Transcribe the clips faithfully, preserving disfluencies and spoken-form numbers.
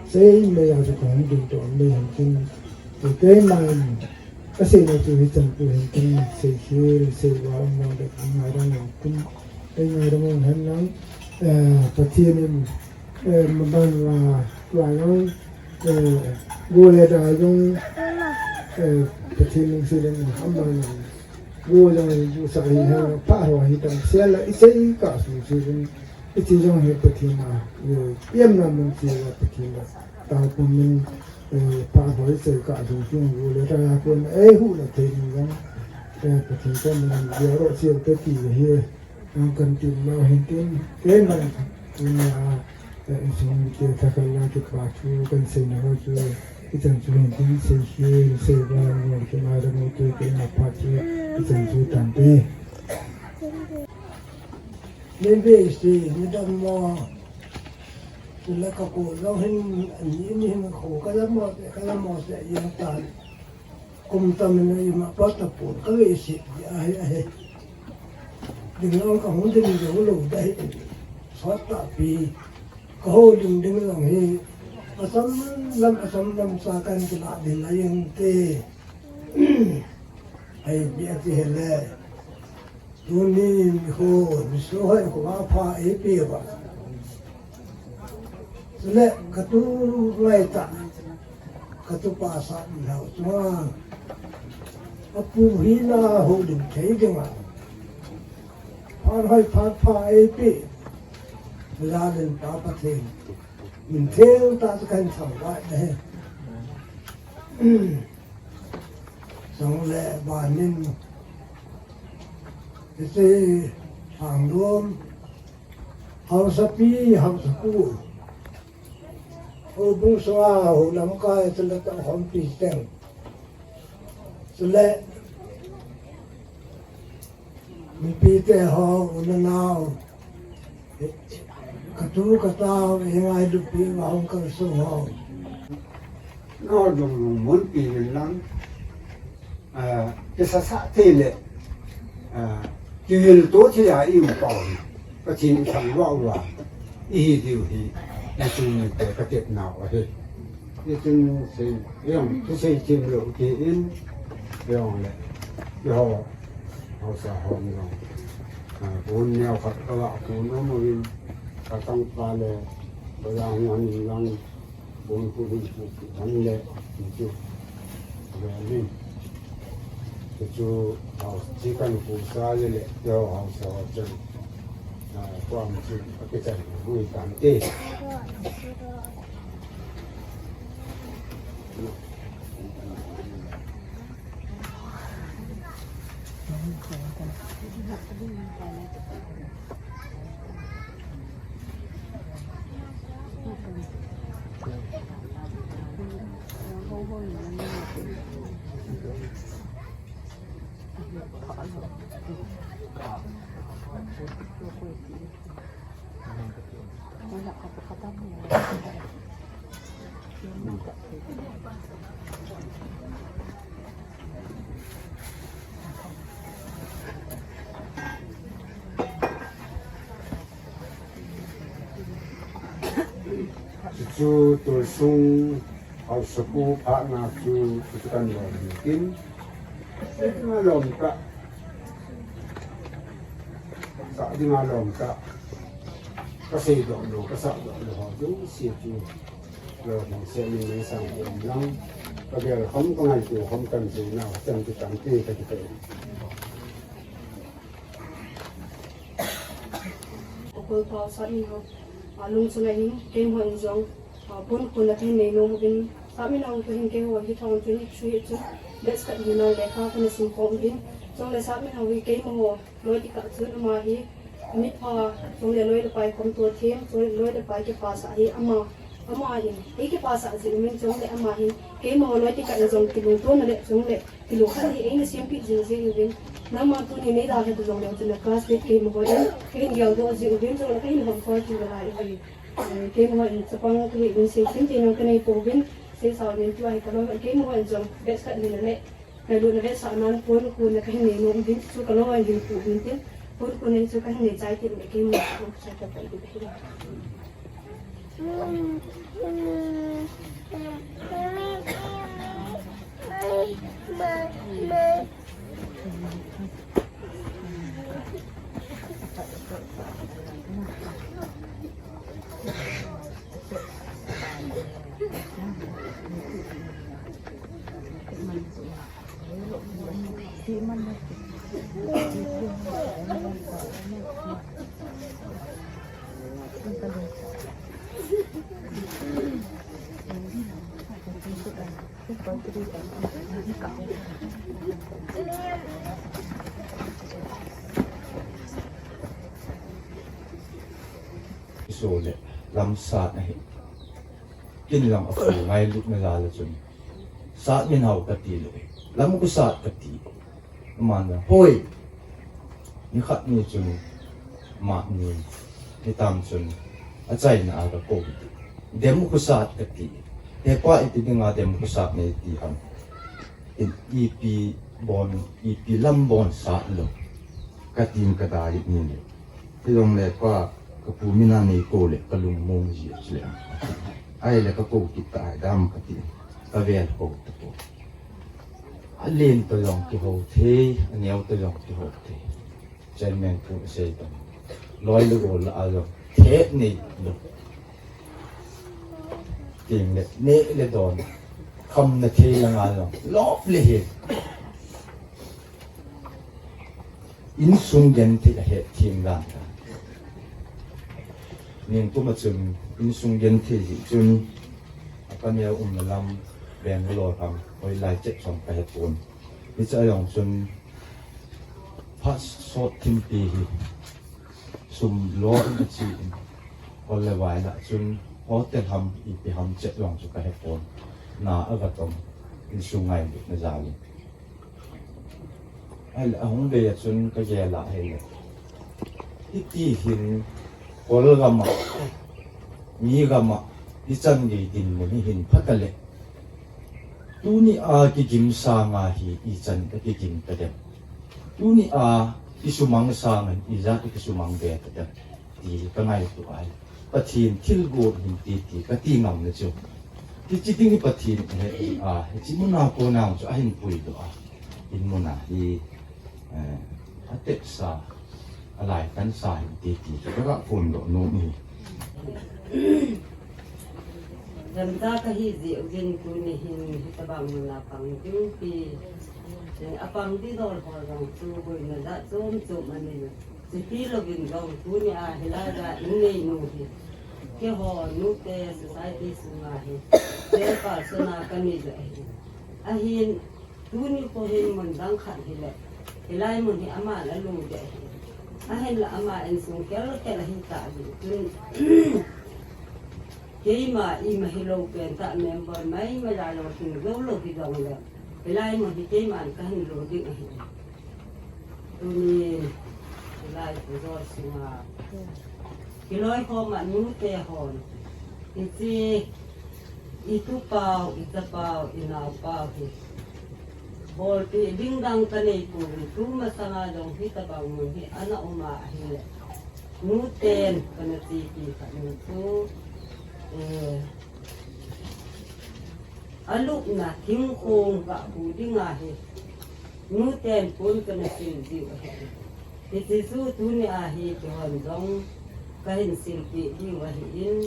Sei mei a chu kahung ding to le hin tin. Te te man. Kasei na chu hichan pu hin tin, sei khel, sei val, mo de ngai dang tin. Ei ngai dang hen lang. Eh, Pathen in, eh, maban la, la lang. Eh, go le da lang. Eh, Pathen in sei dang ham lang. Go jang ju sa hi hen lang. Pa ho hi dang sei la, i sei ka su su ding. I chi jong hi Pathen a, eh, pian na mun chi la Pathen la. Ta pu min, eh, pa hoi sei ka jong jong gu le ta ya kun, eh, hu la thei ni jong. Eh, Pathen ko min dia ro chi te ti hi. Ang kan ti ma hin tin, ke man, tin na, eh, in sung ke ta kan la ki pa chu kan sei na ho chu. I chan chu hin tin sei hi, sei ba ni ki ma da mo tu ke na pa chu. I chan chu tan te. Ni be si, ni dam mo. Ni la ka ko lo hin, ni, ni hin ko ka la mo, ka la mo se yang ta. Kum tam na i ma pa ta pu, ka ve si, a he, a he. Ding lo ka hung ding lo lo da he. Sa ta pi. Ka ho ding ding lo he. Asam lam, asam lam sa kan ki la ding la yang te. Ai, bia ti he le. Tuni nikho, niso hai kho apha eipeh uva. Chule katu ngai ta, katu pa sa ni hao chunga. Apu hina houlim thei dinga. Phat hai phat pha eipeh. Lalin pa Pathen. Min theng ta kan thang vai de. Song le banin, iti hanglom, haosapi, haosapu, houbung sunga, hou lamkai, chule tahkhompi teng. Chule, mipite ho, u le nao, katu katao, eingailupi, ahung kalsong ho. Nao jong lungmonpi uvin lang, ah, kisasa thei le, ah, kihilto thei a i um pau hi. Pathen i thangvah uva, i hi diu hi, i chungnung te ka tepnau ahi. Hichun sei, jong, thusei themlou tin, jong le, eiho, haosa hon jong. Ah, pon neo khat ka lah pon um uvin, ka tangpa le, Lang, lang, lang, bun ku dun ku, han le, chu, le, ni. Chu, chu, hau, chi kan ku sa le le, yo, hau sa, hau chan. Ah, kuam chu, a ke chan, hui kan te. Chu chu tulsung hausapu phatna chu, chu chu kan lom kin. Lom ka. Sa dinga lom ka. Ka sei doh lou, ka sa doh lou ho chu, si chu. Lom se ni ni sang lom lang. Ka gel kham ka ngai tu kham kan chu na, chan chu chan ti ka ti ka. Ukol pau sa ni ho. Alung sunga hin, keiho in jong, ah, pon khun a kahin nei nom uvin, Sahmin ho kahin keiho hi thong chun, chu hi chu, best ka hi na le ka, ka na sim khom uvin, chule Sahmin ho hi keiho loi ti ka chun ama hi, mit pha, chule loi le pai khom to them, chule loi le pai kipasah hi ama, ama hin, ei kipasah jeh uvin chule ama hin, keiho loi ti ka jong kilungto na le chule, Kilungkhat hi eina sempeh jing jing uvin, nangma tuni nei dalha tu jongleu chun na classmate keiho in, kahin geldoh jing uvin, chule kahin hom khol kit u lai uve. Eh, keiho in chapang kahi uvin, sei thim thei jong kanei pouvin, sei sao nin tua hi ka loi, keiho in jong batch khat hina le, ngailutna vetsahnan pon khun a kahin nei nom uvin, chu ka loi in ding pu uvin tin, pon khun in chu kahin nei chai tin le keiho in chu ka pai uvin. Isu le lamsat ahi. Kin lang a pu ngailutna jal a chun. Sahmin ho kati le. Lamkhosat kati. Aman a, hoi. Nikhat ni chun, mani, nitam chun, achaina a ka kou ti. Demkhosat kati. Hepa iti dinga demkhosat nei ti ham. In ipi bon, ipi lam bon sat lou. Katin kadai ni le. Hijongle pa, ka pu mina nei kou le, ka lungmong ji chule. Ahile ka kou kit tai dam kati. Ka vel kou tapou. Alen toh jong kihou thei, aneo toh jong kihou thei. Chairman pu asei toh. Loi le gol lah a jong. Thet nei lou. Ting le, neh le don. Khamna thei langa jong. Lop le he. Insung genthei ahet thim dan ta. Ningkum a chun insung genthei jeh chun a ka neo umna lam Bangalore ham hoilai chet jong ka hepon. Hiche a jong chun phat sot thimpi hi sum lo in achi in. Kol le vai lah chun hotel ham ipi ham chet jong chu ka hepon. Na a vatong insung ngailutna jal in. Ahile, ahung vei a chun ka gel a ahile. Hiti hin, kol gam a, mi gam a, ichan gei dinmun hi hin phat a le. Tuni a kigim sanga hi ichan a kigim ta dem. Tuni a kisumang sanga hi ijat a kisumang ve ta dem. Ti ka ngaito ahi. Pathen thilgon hin ti ti ka ti ngam na chu. Hiche ding hi Pathen ahi a, hiche muna kona chu ahin puidoh a. In muna hi, eh, atepsa, alaitansa hin ti ti chu ka ga phondoh nom hi. Lemcha kahi jeh uvin tuni hin hitabang muna pang ding pi. Eh, apang ding dol ho jong chu boina jat chom chom anei. Chuti louvin jong tuni a hilai a in neinu hi, keiho nute society sunga hi chairperson a kanei jeh ahi. Ahin tuni kho hin mun dang khat hile, hilai mun hi aman alung jeh ahi. Ahinla ama insung kel kel ahi tah jeh chun, keima ima hilou pen tah member mai mai la lou hin jou lou hi jongle, hilai mun hi keiman kahin lo ding ahi. Tuni, hilai pujol sunga kiloikhom a nute hon, hiche itupau, ichapau, inaopau hi bolpeh ding dang kanei pon, tu masanga jong hitabang mun hi ana um a ahile, nuten kana chepi khat nu chu, eh, alupna thingkhong kahu dinga hi nuten pon kana sil diu ahi. Hiche chu tuni a hi keihon jong kahin silpeh diu ahin,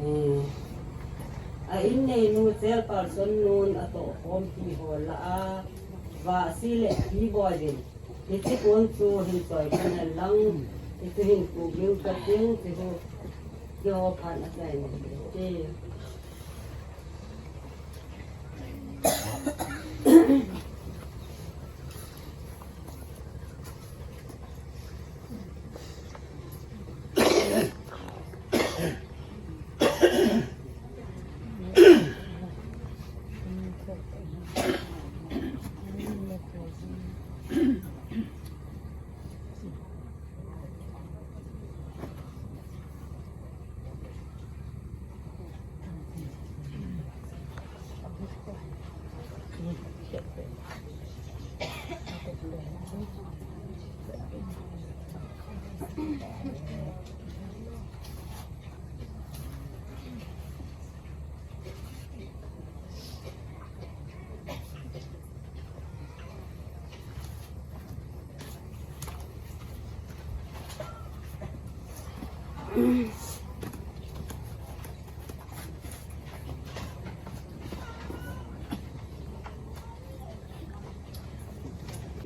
eh, a in neinu chairperson nun atohkhompi ho lah a Vahsi le Piboi in hiche pon chu hin choi khen hen lang, hichu hin puging kating, hichu keiho phat achaina ahi.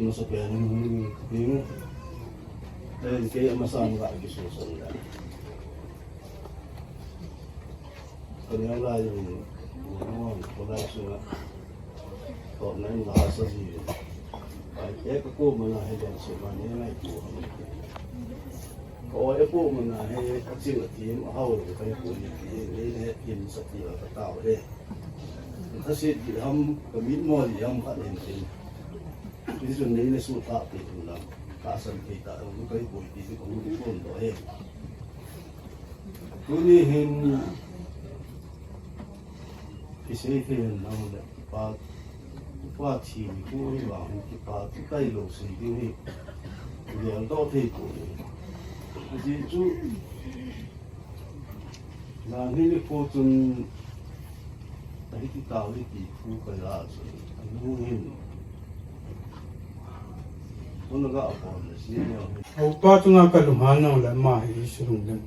Kino sa kaya ng hing, hing, dahil kaya masama ka, kisusunod. Kaniya la yung, yung, wala siya. Toh na yung lahasa siya. Ay, eh, kaku mana he dan so mani na iku. Ko e pu mana he, kaching atim, ahau, kai pu ni ki, ni he tim sa ti la katao he. Kasi di ham, kami mo di ham ka ni tin. Ni sun ni le su ta pi tu la. Ka san ki ta, kai pu ti ko ni ko do he. Tuni hin kisei thei hen lang le, pa, pa thi ni ko hi vang hin kipa tu tai lo sei ding hi. Lian to thei ko ni. Ajeh chu, na ni ni ko chun, ahi ti tao hi ti thu ka la chu. Anu hin. Ko na ga ko na si ni. Au pa tu nga ka lu ha na le ma hi su lung le.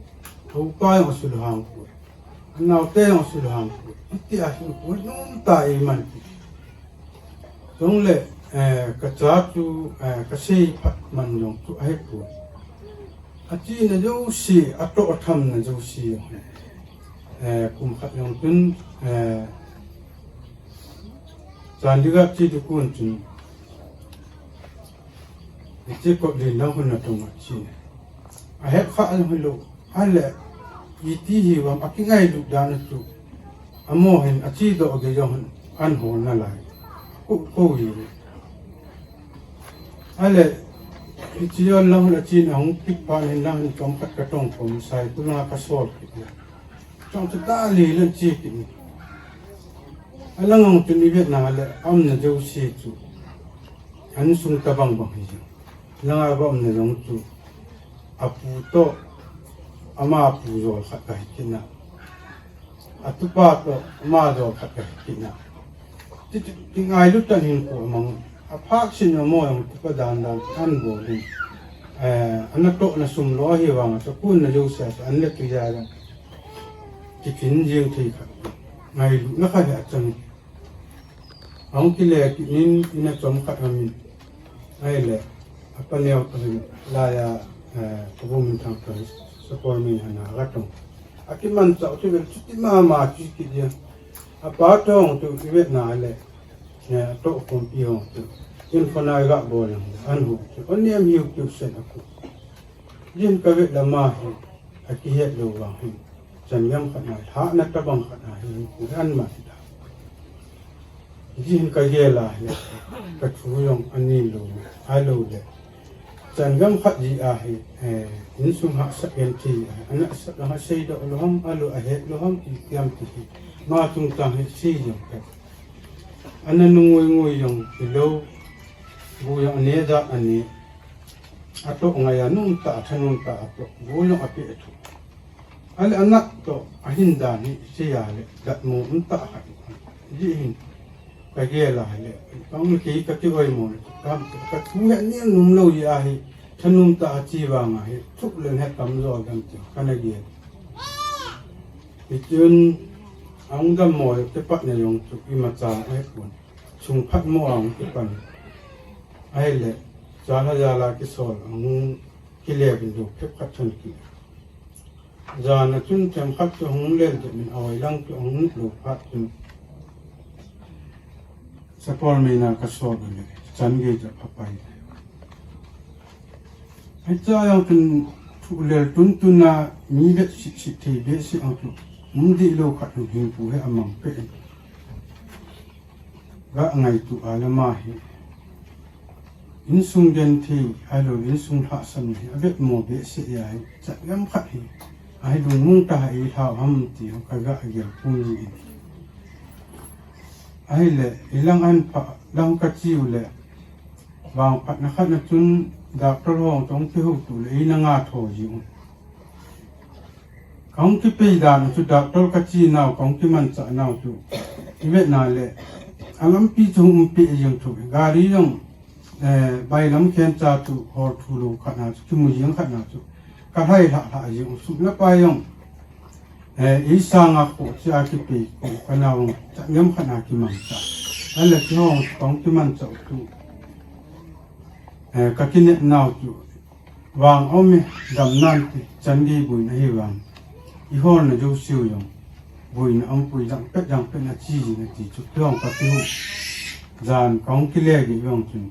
Upa jong asulhang poi. Anaote jong asulhang poi. Iti ahi poi, nom ta iman. Jongle, eh, kacha chu, eh, kasei phat man jong chu ahi poi. Achena jouse, atoh athamna jouse jong. Eh, kum khat jong chun, eh, Chandigarh che ding kon chun. Hiche kot len lang hon natong a che. Ahet kha jong hilou. Ahile, iti hi vang akingailut dan chu. Amaho hin ache doh gei jong hin an hol nalai. Ko, ko hi. Ahile, hiche jong lang hon ache na hung kit phat hin lang hin chomkhat katong khom sai, tu langa kasol kit le. Chomcha ta le le che kit ni. Alang jong chun ivet na le, aumna jouse chu. An sung tabang bang hi jong. Langa va umna jong chu. Apu toh, ama pu jol khat kahi kit na. Atupa toh, ama jol khat kahi kit na. Ti, ti, ti ngailut tah in ko mang. Aphak sin amaho jong tupa dan dan an bol in. Eh, anatohna sum lou ahi vang, sa kun na jouse, an le tu ja jong. Kichin jing thei khat. Ngailutna khat hi achang. Ahung kile kit in, ina chom khat amin. Ahile, apa neo toh hin, laiya, eh, Pu Minthang toh hin, Sapormeina a gatong. Akimanchah u chu vel chuti mama chu kit dia. Apa toh hung chu ivet na le, eh, atoh khompi hung chu. Kin khonai ga bol ang, an hu chu. Oni am hiu chu sen aku. Jin ka vet lama hi, akihet lou vang hi. Chan gam khat na, lhahna tabang khat na hi, ku an ma ti ta. Jin ka gel a hi, ka thu jong ani lou, a lou le. Chan gam khat ji a hi, eh, insung hahsat gen ti a, ana sat la ha sei doh lou ham, a lou a het lou ham, i tiam ti hi. Ma chung tang hi si jong ka. Ana nungui ngui jong i lou, bu jong ane ja ane. Atoh ngai a num ta, thanum ta atoh. Bu jong ape athu. Ale anat toh, ahin dan hi, sei a le, datmo um ta khat. Ji hin, ka gel a le, ka um kei ka ti oi mo le, ka, ka thu he ni num lou ji a hi, thanum ta a chi vang a hi, thuk len he tam jo dam ti, ka na gel. Hichun, ahung dammo le, te pat na jong chu, imacha a he pun. Chung phat mo ahung kipan. Ahile, jala jala kisol, ahung kile bin do, phep khat chan ki. Jan a chun themkhat chu ahung lel de min, a vailang chu ahung lou phat chun. Sapormeina ka sot le, chan gei ja phapai. Hicha jong chun thu lel tuntun a mi vet sih sih thei behseh ang chu. Um dih lou khat hung hing pu he amang pe. Ga ngaito a lama hi. Insung genthei, ahilou insung lhahsam hi, avet mo behseh a hi, chat gam khat hi, ahi lungmong tah a eilhau ham ti ho ka ga gel pum ji in. Ahile, ilang an pha, lang ka chi u le, vangphatna khat na chun, doctor ho tong kihouto le, eina nga tho ji u. Kahung kipei dan chu doctor ka chi nau, kahung kimanchah nau chu. I vet na le, a lampi chu hung umpi jeng thu. Gari jong, eh, bailam khen cha chu hol thu lou khat na chu, kimu jeng khat na chu. Ka lhai lhah lhah jeng, sum le pai jong. Eh, i sang a kho chi a kipei, kho ka nau, cha ngem khat na kimanchah. Ale chu hung kahung kimanchah chu. Eh, ka kinep nau chu. Vang a um e, dam nan ti, chan gei boina hi vang. I holna jouse u jong. Boina um pui jang pet, jang pet na chi ji na ti chu, ti hong ka ti hu. Jan kahung kile gei jong chun.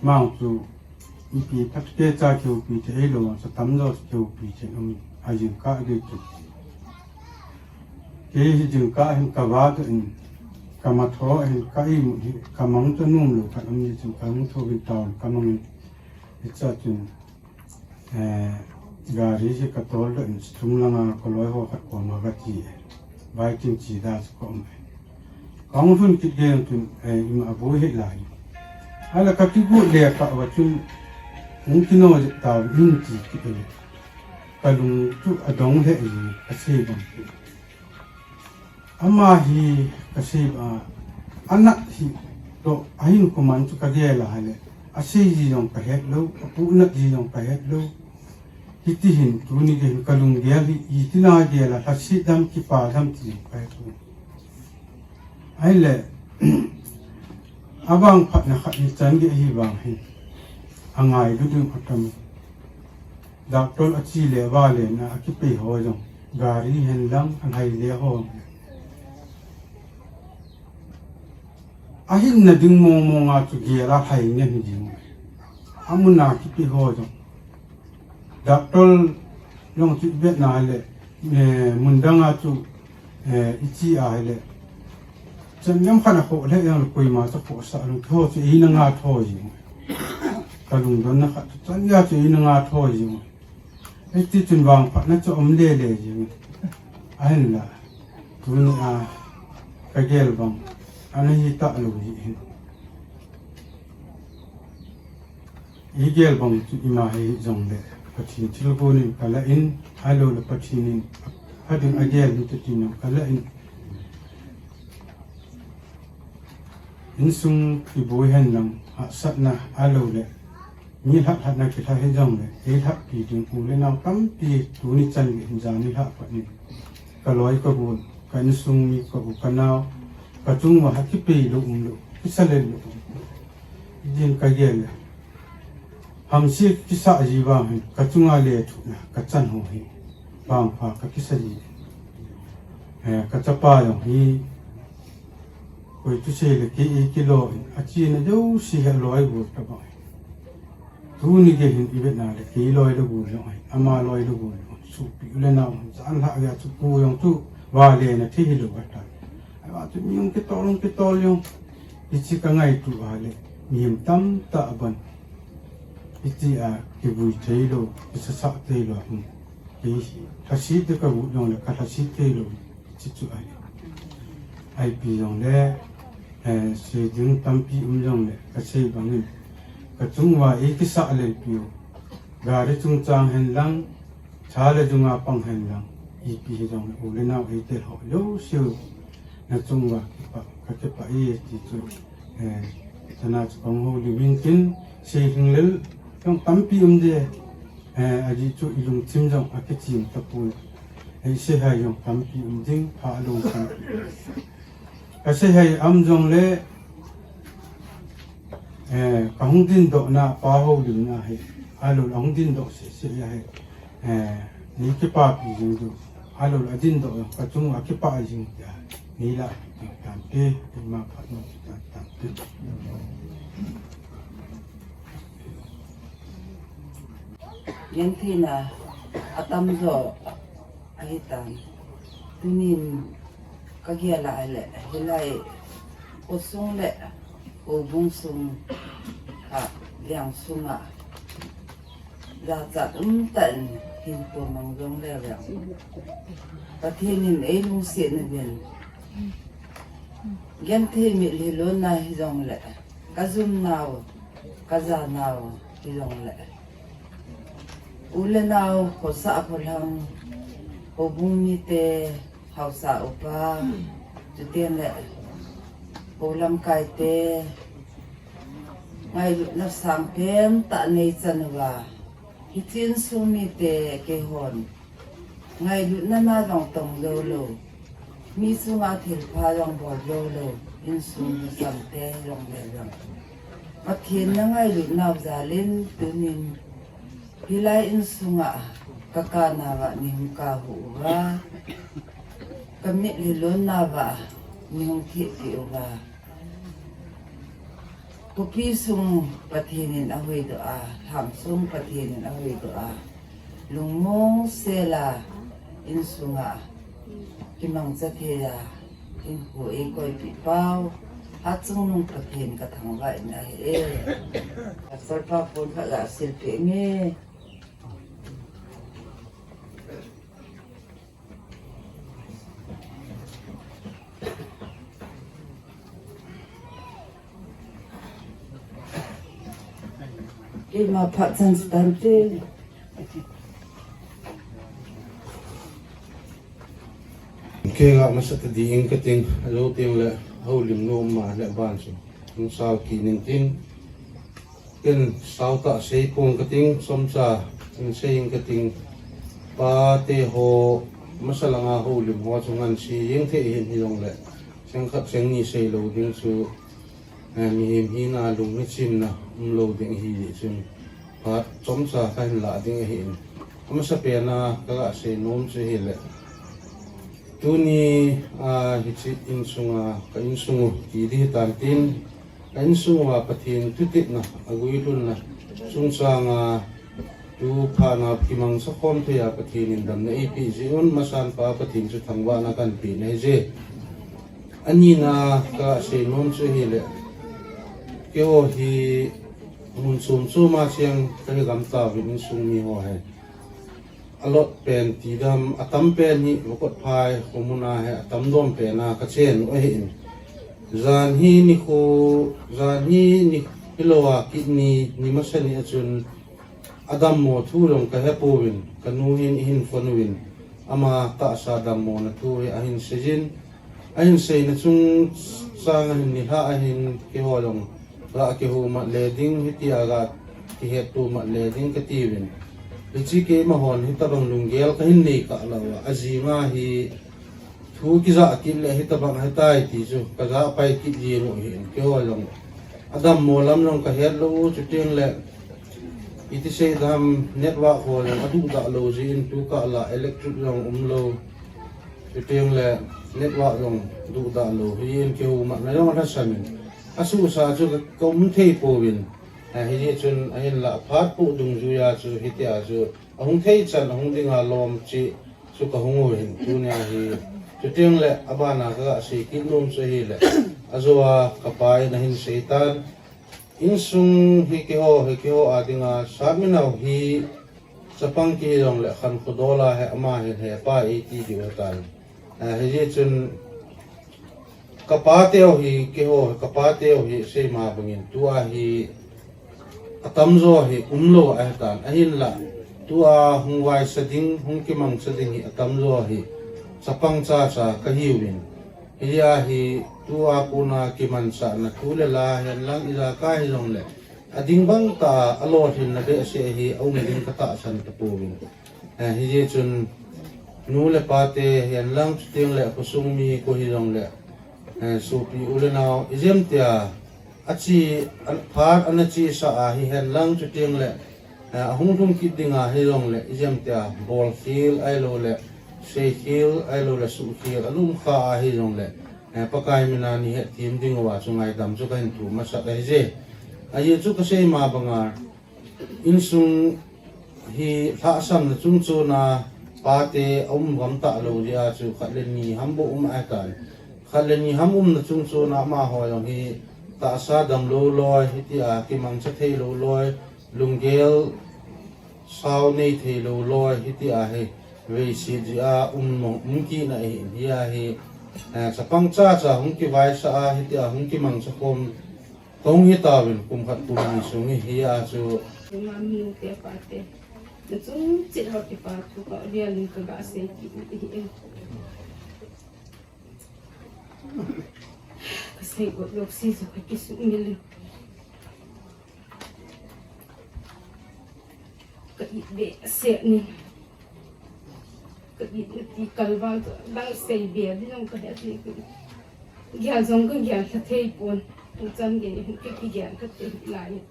Mang chu, ipi phat ke cha keu pi te ei lou, sa tam jo keu pi te um, a jing ka gei chu. Kei hi jing ka hin ka va to in, ka ma tho hin ka i mu hi, ka mang to num lou ka um ni chun ka hung tho vin taon ka mang in. Hicha chun, eh, gari hi ka tol doh in, thum langa ka loi ho khat koma ka ti e. Vai tin chi da chu ka um e. Ka hung lhun kit gei chun, eh, ima a boi hi lai. Ala ka kigu le ka va chun, hung kino je ta in chi kit e. Ka lung chu a dong le e, ka sei bang. Ama hi ka sei ba, a nat hi toh, a hin kuman chu ka gel a le, a sei ji jong ka het lou, a pu nat ji jong ka het lou. Hiti hin, tuni gei hin ka lunggel hi, iti na gel a, lhasit dam, kipa dam ti jong ka het lou. Ahile, a vangphatna khat hi chan gei hi vang hi, a ngailu ding a tam. Doctor a chi le va le na a kipei ho jong, gari hen lang, a lhai le ho. A hinna ding mong mong a chu gel a lhai ngen hi ding. A mun a kipei ho jong. Doctor jong chu i vet na le, eh, mun dang a chu, eh, i chi a le. Chan gam khat na kho le jong le koima cha kho sa lung tho chu eina nga tho jing. Ka lungdon na khat chu chan gei chu eina nga tho jing. Hiti chun vangphatna chu um le le jing. Ahinla, tuni a ka gel bang, ana hi ta lou hi hin. I gel bang chu ima hi jong le, Pathen thilgon in ka la in, ahilou le Pathen in, a ding a gel ni te tin ka la in. Insung kiboi hen lang, hahsatna ahilou le, mi lhah lhah na kilhah hi jong le, ei lhah pi ding u le nau tampi tuni chan gei hin jan i lhah pat ni. Ka loi ka gon, ka insung mi ka u ka nao, ka chung uva ha kipei lou um lou, kisa lel lou um. Din ka gel le. Hamse kisa ji vang hin, ka chunga le thuna, ka chan ho hi. Vangpha ka kisa ji. Eh, ka chapa jong hi. Koi thusei le kei kilo in, a china jouse hi a loi got ka bang. Tuni gei hin i vetna le kei loi le got jong ahi, ama loi le got jong ahi. Sopi u le nao, jan lhah gei a chu pu jong chu, va le na thei hilou a tan. Ahivang chu mi jong kitol jong kitol jong. Hiche ka ngaito a le, mihem tamtah a ban. Hiche a kivui thei lou, kisasa thei lou, hmm. Kei hi, lhaset te ka got jong le, ka lhaset thei lou. Hiche chu ahi. Ipi jong le, eh, sei ding tampi um jong le, ka sei bangin. Ka chung uva ei kisa lel piu. Gari chungchang hen lang, cha le jung a pang hen lang. Ipi hi jong le, u le nao ei tel ho jouse u. Na chung uva kipah, ka kipah e ti chu. Eh, chana chu kong houlim in tin, sei lhing lel, jong tampi um de. Eh, ajeh chu i lungthim jong a kichim tapoi. Eh, i seihai jong tampi um ding, pha lungthim. Ka seihai um jong le, eh, ka hung dindoh na, pa houlim na hi, alou le hung dindoh seh seh ahi. Eh, nei kipapi jing diu. Alou le a dindoh jong, ka chung a kipah jing tia. Nei lah, tante, ima phat mo, tante. Gentheina atam jo ahitan. Tunin ka gel a le, hilai khosung le houbung sung a, veng sunga jachat umtah in hinkho mang jong le veng, Pathen in ei lungset uvin, genthei mitlhi lonna hijong le, ka jum nau, ka ja nau hijong le, u le nau, khosah kholhang, houbung mite, haosa upa, chuteng le, hou lamkaite, ngailutna sangpen tah nei chan uva, hiche insung mite keihon ngailutna na jong tong jou lou, mi chunga thilpha jong bol jou lou, insung mi changte jong le jong, Pathen na ngailutnau jal in tunin hilai insunga ka kana uva nei hung kahu uva, ka mitlhi lonna uva nei hung thehpeh uva, khopi sung Pathen in ahuhdoh a, lhang sung Pathen in ahuhdoh a, lungmong sel a insunga kimangcha thei a hinkho eikoipeh pau, Hatchungnung Pathen ka thangvah in ahi e. Pastor pa phone khat ga silpeh inge. Keima phat chan chu tante. Kei ga masa tading kating, alou teng le, houlim nom ma le ban chu. Hung sao kit ning tin. Ken sao tah sei pong kating, chomcha in sei ing kating. Pate ho, masa langa houlim ho chu ngan sei jeng thei hin hijong le, seng khat seng ni sei lou ding chu, eh, mihem hina lungna chimna um lou ding ahi chun, phat chomcha kahin lah ding ahin. Amasa pena ka ga sei nom chu hile, tuni a hiche insunga, ka insung u ti ding hitan tin, ka insung uva Pathen thutepna, aguilhunna, chungchanga tu phatna kimangcha khom thei a Pathen in damna eipeh jeh un, masan pa Pathen chu thangvahna kahin peh nahi je. Anina ka sei nom chu hile, keiho hi mun chom chom a cheng kahi gam tauvin insung mi ho hi. Alot pen tidam, atam pen hi Vokotphai khomun a hi atam dom pen a kachen u ahin. Jan hi nikho, jan hi ni, hilou a kit ni, ni masa ni a chun adammo thu jong kahe pouvin, kanu hin eihin phone uvin, ama tahsa dammona thu hi ahin seijin, ahin seina chungchang ahin nilhah ahin keiho jong ga kihumat le ding, hitia ga kihettomat le ding katiuvin. Hiche keima hon hitobang lunggel kahin nei kah lou a, ajinga hi Thu kijah kit le hitabang hitai ti chu kajah pai kit jeng u ahin, keiho jong adammo lam jong kahet lou u, chuteng le iti sei dam, network ho jong aduhdah lou jeh in, tukah la electric jong umlou, chuteng le network jong duhdah lou, hijeh in keiho matna jong alhasam in, asuhsa chu ka, kaum thei pouvin, eh, hijeh chun ahinlah phat poh dungjuia chu hitia chu ahung thei chan ahung dinga lom cheh chu kahung u ahin, tunia hi. Chuteng le abana kagah sei kit nom chu ahile, ajoa kapa in ahin seitan, insung hi keiho, hi keiho a dinga sap minau hi chapang kihi jongle khankho dol a hi ama hin hepa eiti diu ahitan. Eh, hijeh chun kapateu hi, keiho, kapateu hi seima bangin tua hi atamjo hi umlou ahitan, ahinla tua hung vaisa ding, hung kimangcha ding hi atamjo hi chapang chacha kahiuvin, hijeh a hi tua kona kimanchahna thu le la henlang ijakai hijongle ading bangtah a alolhinna behseh hi aum ding katahsan tapouvin. Eh, hijeh chun nu le pate henlang chuteng le khosung mi koi hijongle, eh, sopi u le nao ijemtia ache, a, phat ana chesah a hihenlang chuteng le, eh, ahung lhung kit dinga hijongle ijemtia bolkhel ahiloule seikhel ahiloule suhkhel alumkha a hijongle, eh, Pakai mina nei hetthem dinguva chu ngaidam chu kahin thum masat ahije. Ajeh chu kaseima banga insung hi lhahsamna chungchona pate aum gam talou jeh a chu khat le ni ham bou um ahitan. Khat le ni ham umna chungchona amaho jong hi tahsa damlou loi, hitia kimangcha theilou loi, lunggel sao nei theilou loi, hitia hi veiset jeh a um, um kitna ahin, hia hi, eh, chapang chacha hung kivaisah a, hitia hung kimangcha khom kahung hitauvin kum khat kum ni sung hi, hia chu. Mami te pate, nachung cheh ho kipathu kavialin kagasei kit nahi e. Kasei got jouse chu kakisuhmil in, ka-it behseh in, ka-itna ti kalval chu adang seibe ding jong kahet in, gel jong kagel lha theipon, tuchan gei hin kakigel lha thei lai.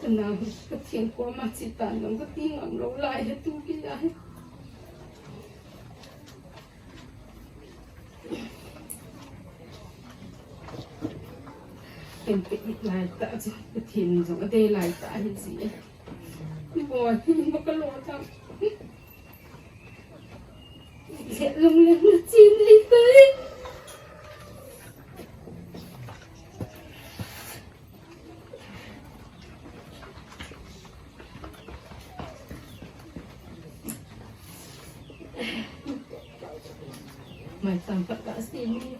Kanao hi Pathen koma chetan jong kati ngamlou lai hi tu geiya hi. Ken ka-it laitah chu Pathen jong adei laitah ahije. Boi, boi kalo tang. Lheh lung leng nachen ahitai. Maicham phat kasem e.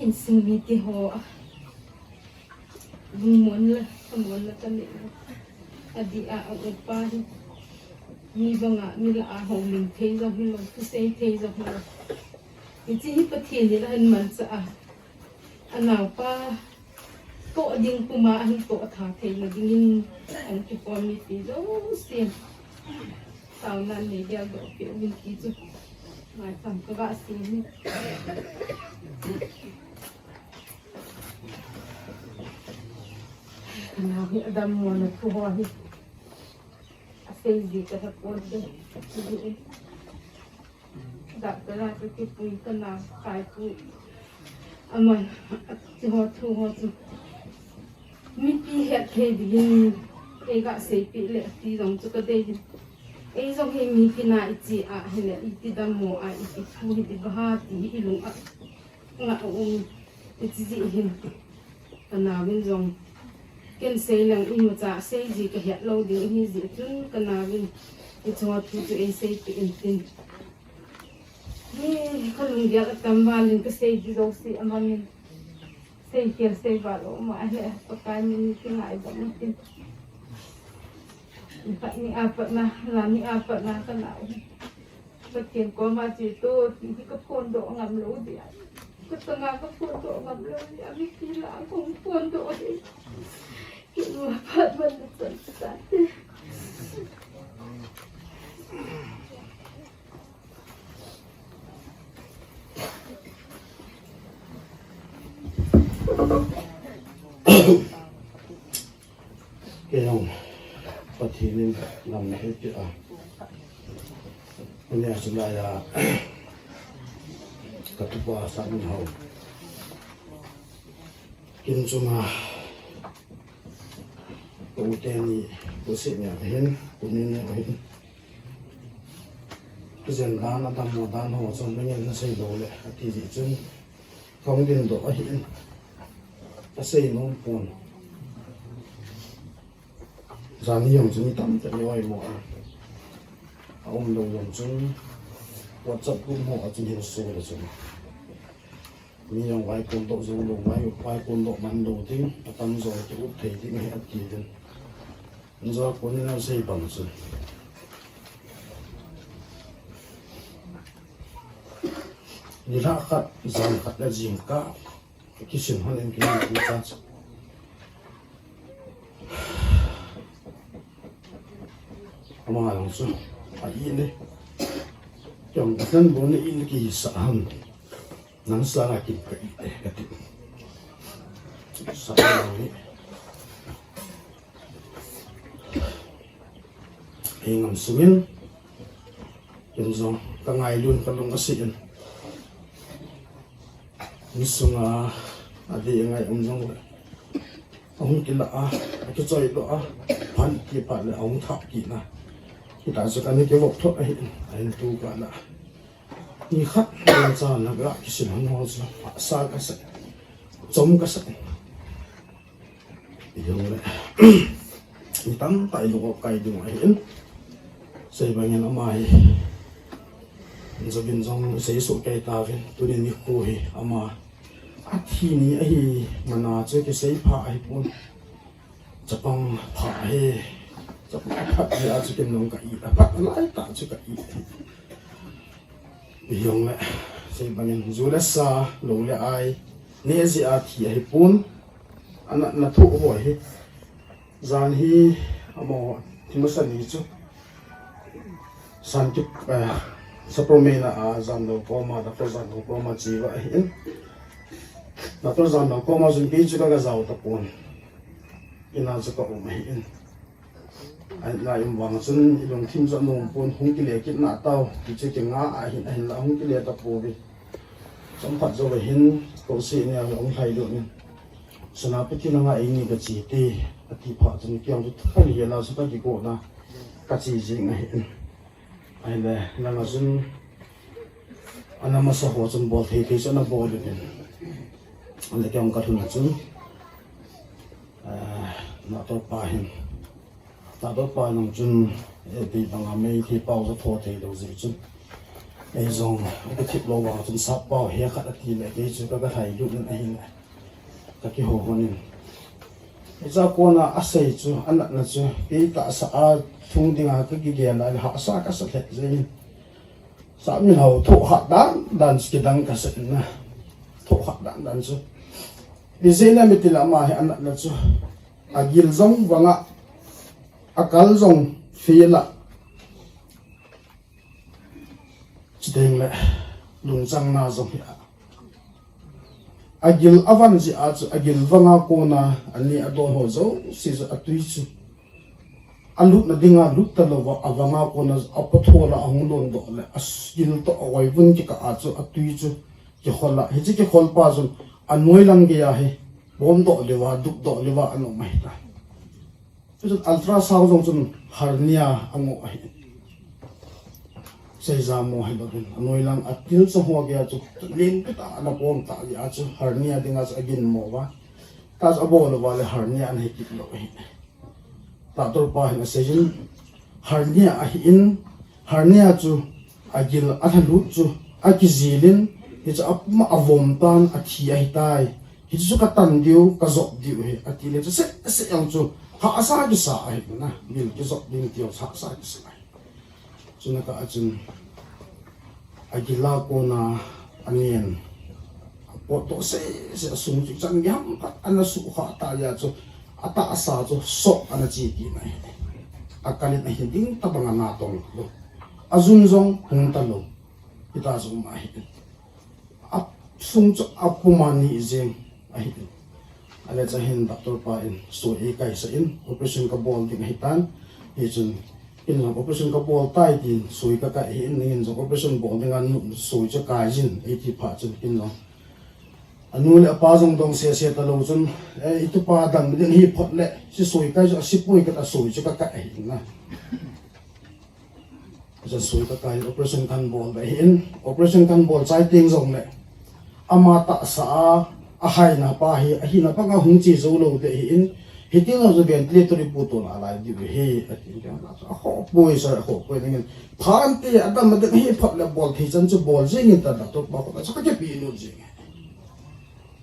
Insung mite ho a lungmonna, lhamonna kanei u. Adih a aupa hi mi banga, mi lah a houlim thei jong hilou, thusei thei jong hilou, hiche hi Pathen in ahin manchah a, anaopa toh ding puma ahin toh tha theina dingin, ahin kikhom mipi jouse taona nei geldoh peh uvin ti chu maicham kagasei e. Kanao hi adammona thu ho hi asei ji kahe ponte. Doctor a kakipui kanao Kaipu, aman hiche ho thu ho chu mipi het thei dingin eiga seipeh le ti jong chu kadei in. Eijong hi mipi na iche a hile iti dammo a iti thu hi diba ham ti hi ilung a ngah um, hiche jeh hin kanaovin jong ken sei leng imacha sei ji kahet lou ding ahijeh chun kanaovin hiche ho thu chu eiseipeh in tin, hi kalunggel atam val in kasei ji jouse amangin seikhel seival um ahi, Pakai min in kingaidam in tin. Nikhat ni a patna, la ni a patna kanao hi Pathen koma cheto ti hi kaphondoh ngamlou jeh a, katanga kaphondoh ngamlou jeh a mipi lah a kahung phondoh hi. Keiho phat man nachan kachate. Kei jong Pathen in lam na hei pia. Ania chu lai a ka tupa Sahminhao kin chunga ka u teni, u Sihnia ahin, u Nini ahin. Kijen dan, adammo dan ho chu nangin nasei lou le ati jeh chun kahung dingdoh ahin, kasei nom pon. Jani jong chu mi tamtah in oimo a, aumlou jong chun WhatsApp group ho a chun hin sei le chun mi jong vaikon doh jou lou, vai, vaikon doh man lou ding, atam jo ki up thei ding ahi ati ding. Nja kon nasei bang chun, nilhah khat, jan khat le jingkah kisin hon in kini tu ta chu. Ama jong chu a-it le, keiman bou na-it le kihisah ham. Nang sanga kin ka-it e kati. Sa hi ei ngam sungin ken jong ka ngailun, kalung kasei in. Insunga adih angai um jongle, ahung kilah a, akichoidoh a, phat kit phat le ahung thah kit na. Hitia chu kana kivop thot ahin, ahin tu kah la. Nikhat len cha na ga kisin hon ho chu hahsa kasei, chom kasei. Ijongle mi tamtah in lung-up kai ding ahin. Sei bangin ama hi, jouvin jong sei soh kei tauvin, tuni nikho hi ama athi ni ahi, mana chu kisei pha ahipon. Chapang pha ahi, chapang aphat hi a chu ken jong ka-it, aphat lai tah chu ka-it. Ijongle sei bangin ju le sa, lou le ai, neh jeh a thi ahipon, anatna thoh ho hi. Jan hi amaho, thi masa ni chu Sankip, eh, Sapromeina a Jamlou koma, Doctor Jamlou koma che uva ahin. Doctor Jamlou koma chun kei chu ka, ka jao tapon. Ina chu ka um ahin. Ahin, lai um vang chun ilungthim chu anom pon, hung kile kit na tao, ti chu kinga ahin, ahinla hung kile tapouve. Chomkhat jou le hin, ko Sihnia ahung lhailut in, Senapati langa eini kache te, ati phat chun kei jong chu thakhat hel a chu ka kigot na, kache jing ahin. Ahile, langa chun, ana masa ho chun bol thei thei chu ana bol in. Ahile kei jong kalhun a chun, eh, natoh pa hin, natoh pa jong chun, eh, ti banga meithei pao chu tho thei lou jeh chun, ei jong, ei kithip lou vang chun sap pao he khat ati le, kei chu ka, ka lhailut in ahile, ka kihou hon in. Hiche a kona asei chu, anatna chu, kei tahsa a lhung dinga ka kigel a, hahsa kasa lheh jeng in. Sahminhao thohhat dan dan chu kidang kasei na. Thohhat dan dan chu. Ijeh inem itile ama hi anatna chu, agil jong vang a, akal jong fel a. Chuteng le lungchang na jong hi a. Agil avang jeh a chu, agil vang a kona, ani adon ho jouse chu atui chu, alutna dinga lut talouva, avang a kona apothol a ahung londoh le, agil toh a oivun kikah a chu atui chu kikhol a, hiche kikhol pa chun anoi lang gei a hi bomdoh leuva, dupdoh leuva ana um ahitai. Chuchun ultrasound jong chun hernia angoh ahi. Seijamo hilouvin, anoi lang atilchang ho gei a chu, len pet a ana pom tah jeh a chu, hernia dinga chu aginmo uva. Tah chu abol uva le hernia ana hikit lou ahi. Doctor pa hin aseiyin, hernia ahin, hernia chu agil alhalut chu akijil in, hichu apum a avom tan athi ahitai. Hichu chu katan diu, kajop diu ahi, ati le chu seh seh jong chu hahsa kisa ahi na, gil kijop ding tiu hahsa kisa ahi. Chuna kah a chun agil a kona anen, apotdoh seh seh, asung chu chan gei ham khat ana suhkhah tah jeh a chu, atahsa chu soh ana che kit na ahi. Akal in ahin ding tabang ana tong lou. Ajun jong hung talou. Hita chu um ahi. Asung chu apum a nih jeng ahi. Ale chahin doctor pa in soi eikaisah in operation kabol ding ahitan. Hichun, in jong operation kabol tai tin soi kakai ahin, nangin jong operation bol dinga soi chu kaijin, eiti phat chun in jong. Anu le apa jong dong sese talou chun, eh, itupa dam ding hi phot le, si soi kai chu asipoi kati a soi chu kakai ahin na. Jan soi kakai operation kahin bol be hin, operation kahin bol chai teng jongle. Ama tahsa a, ahaina pa hi, ahina pa nga hung che jou lou de hin, hiti jong chu ventilator ipu to nalai diu hi, ati. Akhohpoi sir, akhohpoi nangin. Phan te adam a ding hi phot le bol thei chan chu bol jing in tia doctor pa koma chu kakipe lut jing.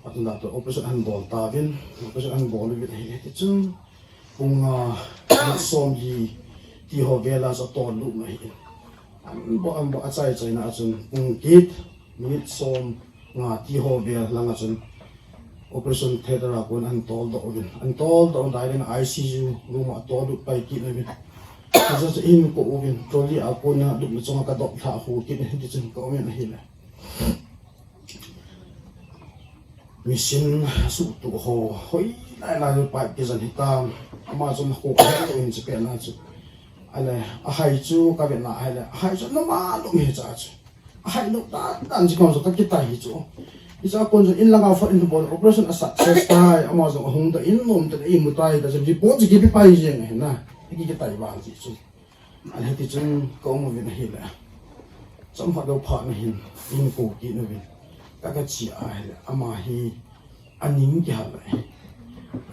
Atun doctor operation ahin bol tauvin, operation ahin bol uvin ahi, hiti chun. Pung nga, nga som li ti ho vela sa tol lut na hi. An bo, an bo, achai chai na achun, pung kit, minute som nga ti ho vel langa chun operation theater a kon ahin tol doh uvin. Ahin tol doh dai leng I C U room a tol lut pai kit na uvin. Acha cha in ko uvin, trolley a kon na lut na chunga kadop lha hu kit na hi chun ko uvin ahile. Machine suhtuh ho, hoi lai lai pipe kijan hitam, ama chun ho kahe lou hin chu pena chu. Ale, ahai chu kavet na ahile, ahai chu noma lum hi cha chu. Ahai lou dan dan chu kon chu kakitai hi chu. Hicha kon chu in langa phot in bol operation a success tai, ama jong ahung ta in nom ta imu tai ta chu report chu kipe pai jeng ahi na. Kikitai vang chi chu. An hiti chun ka um uvin ahile. Chomkhat lou phat na hin, in ko kit na uvin. Ka kache ahile, ama hi aning kihal le.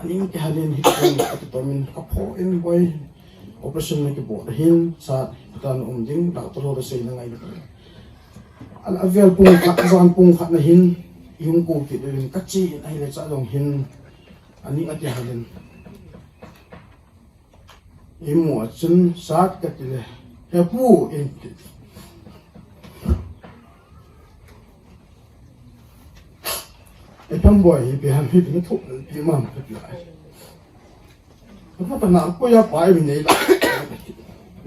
Aning kihal in hiti chun ati tomin kapho in boi. Operation na kibol ahin, sat, patan um ding, doctor ho toh seina ngai le. Ala avel pung khat, jan pung khat na hin, in ko kit uvin, kache in ahile cha jong hin, aning akihal in. Imu a chun sat kati le. He pu in ti. E pam boi hi pi ham hi pi na thuk pi mam kati le. Ka pa na ko ya pai mi nei la.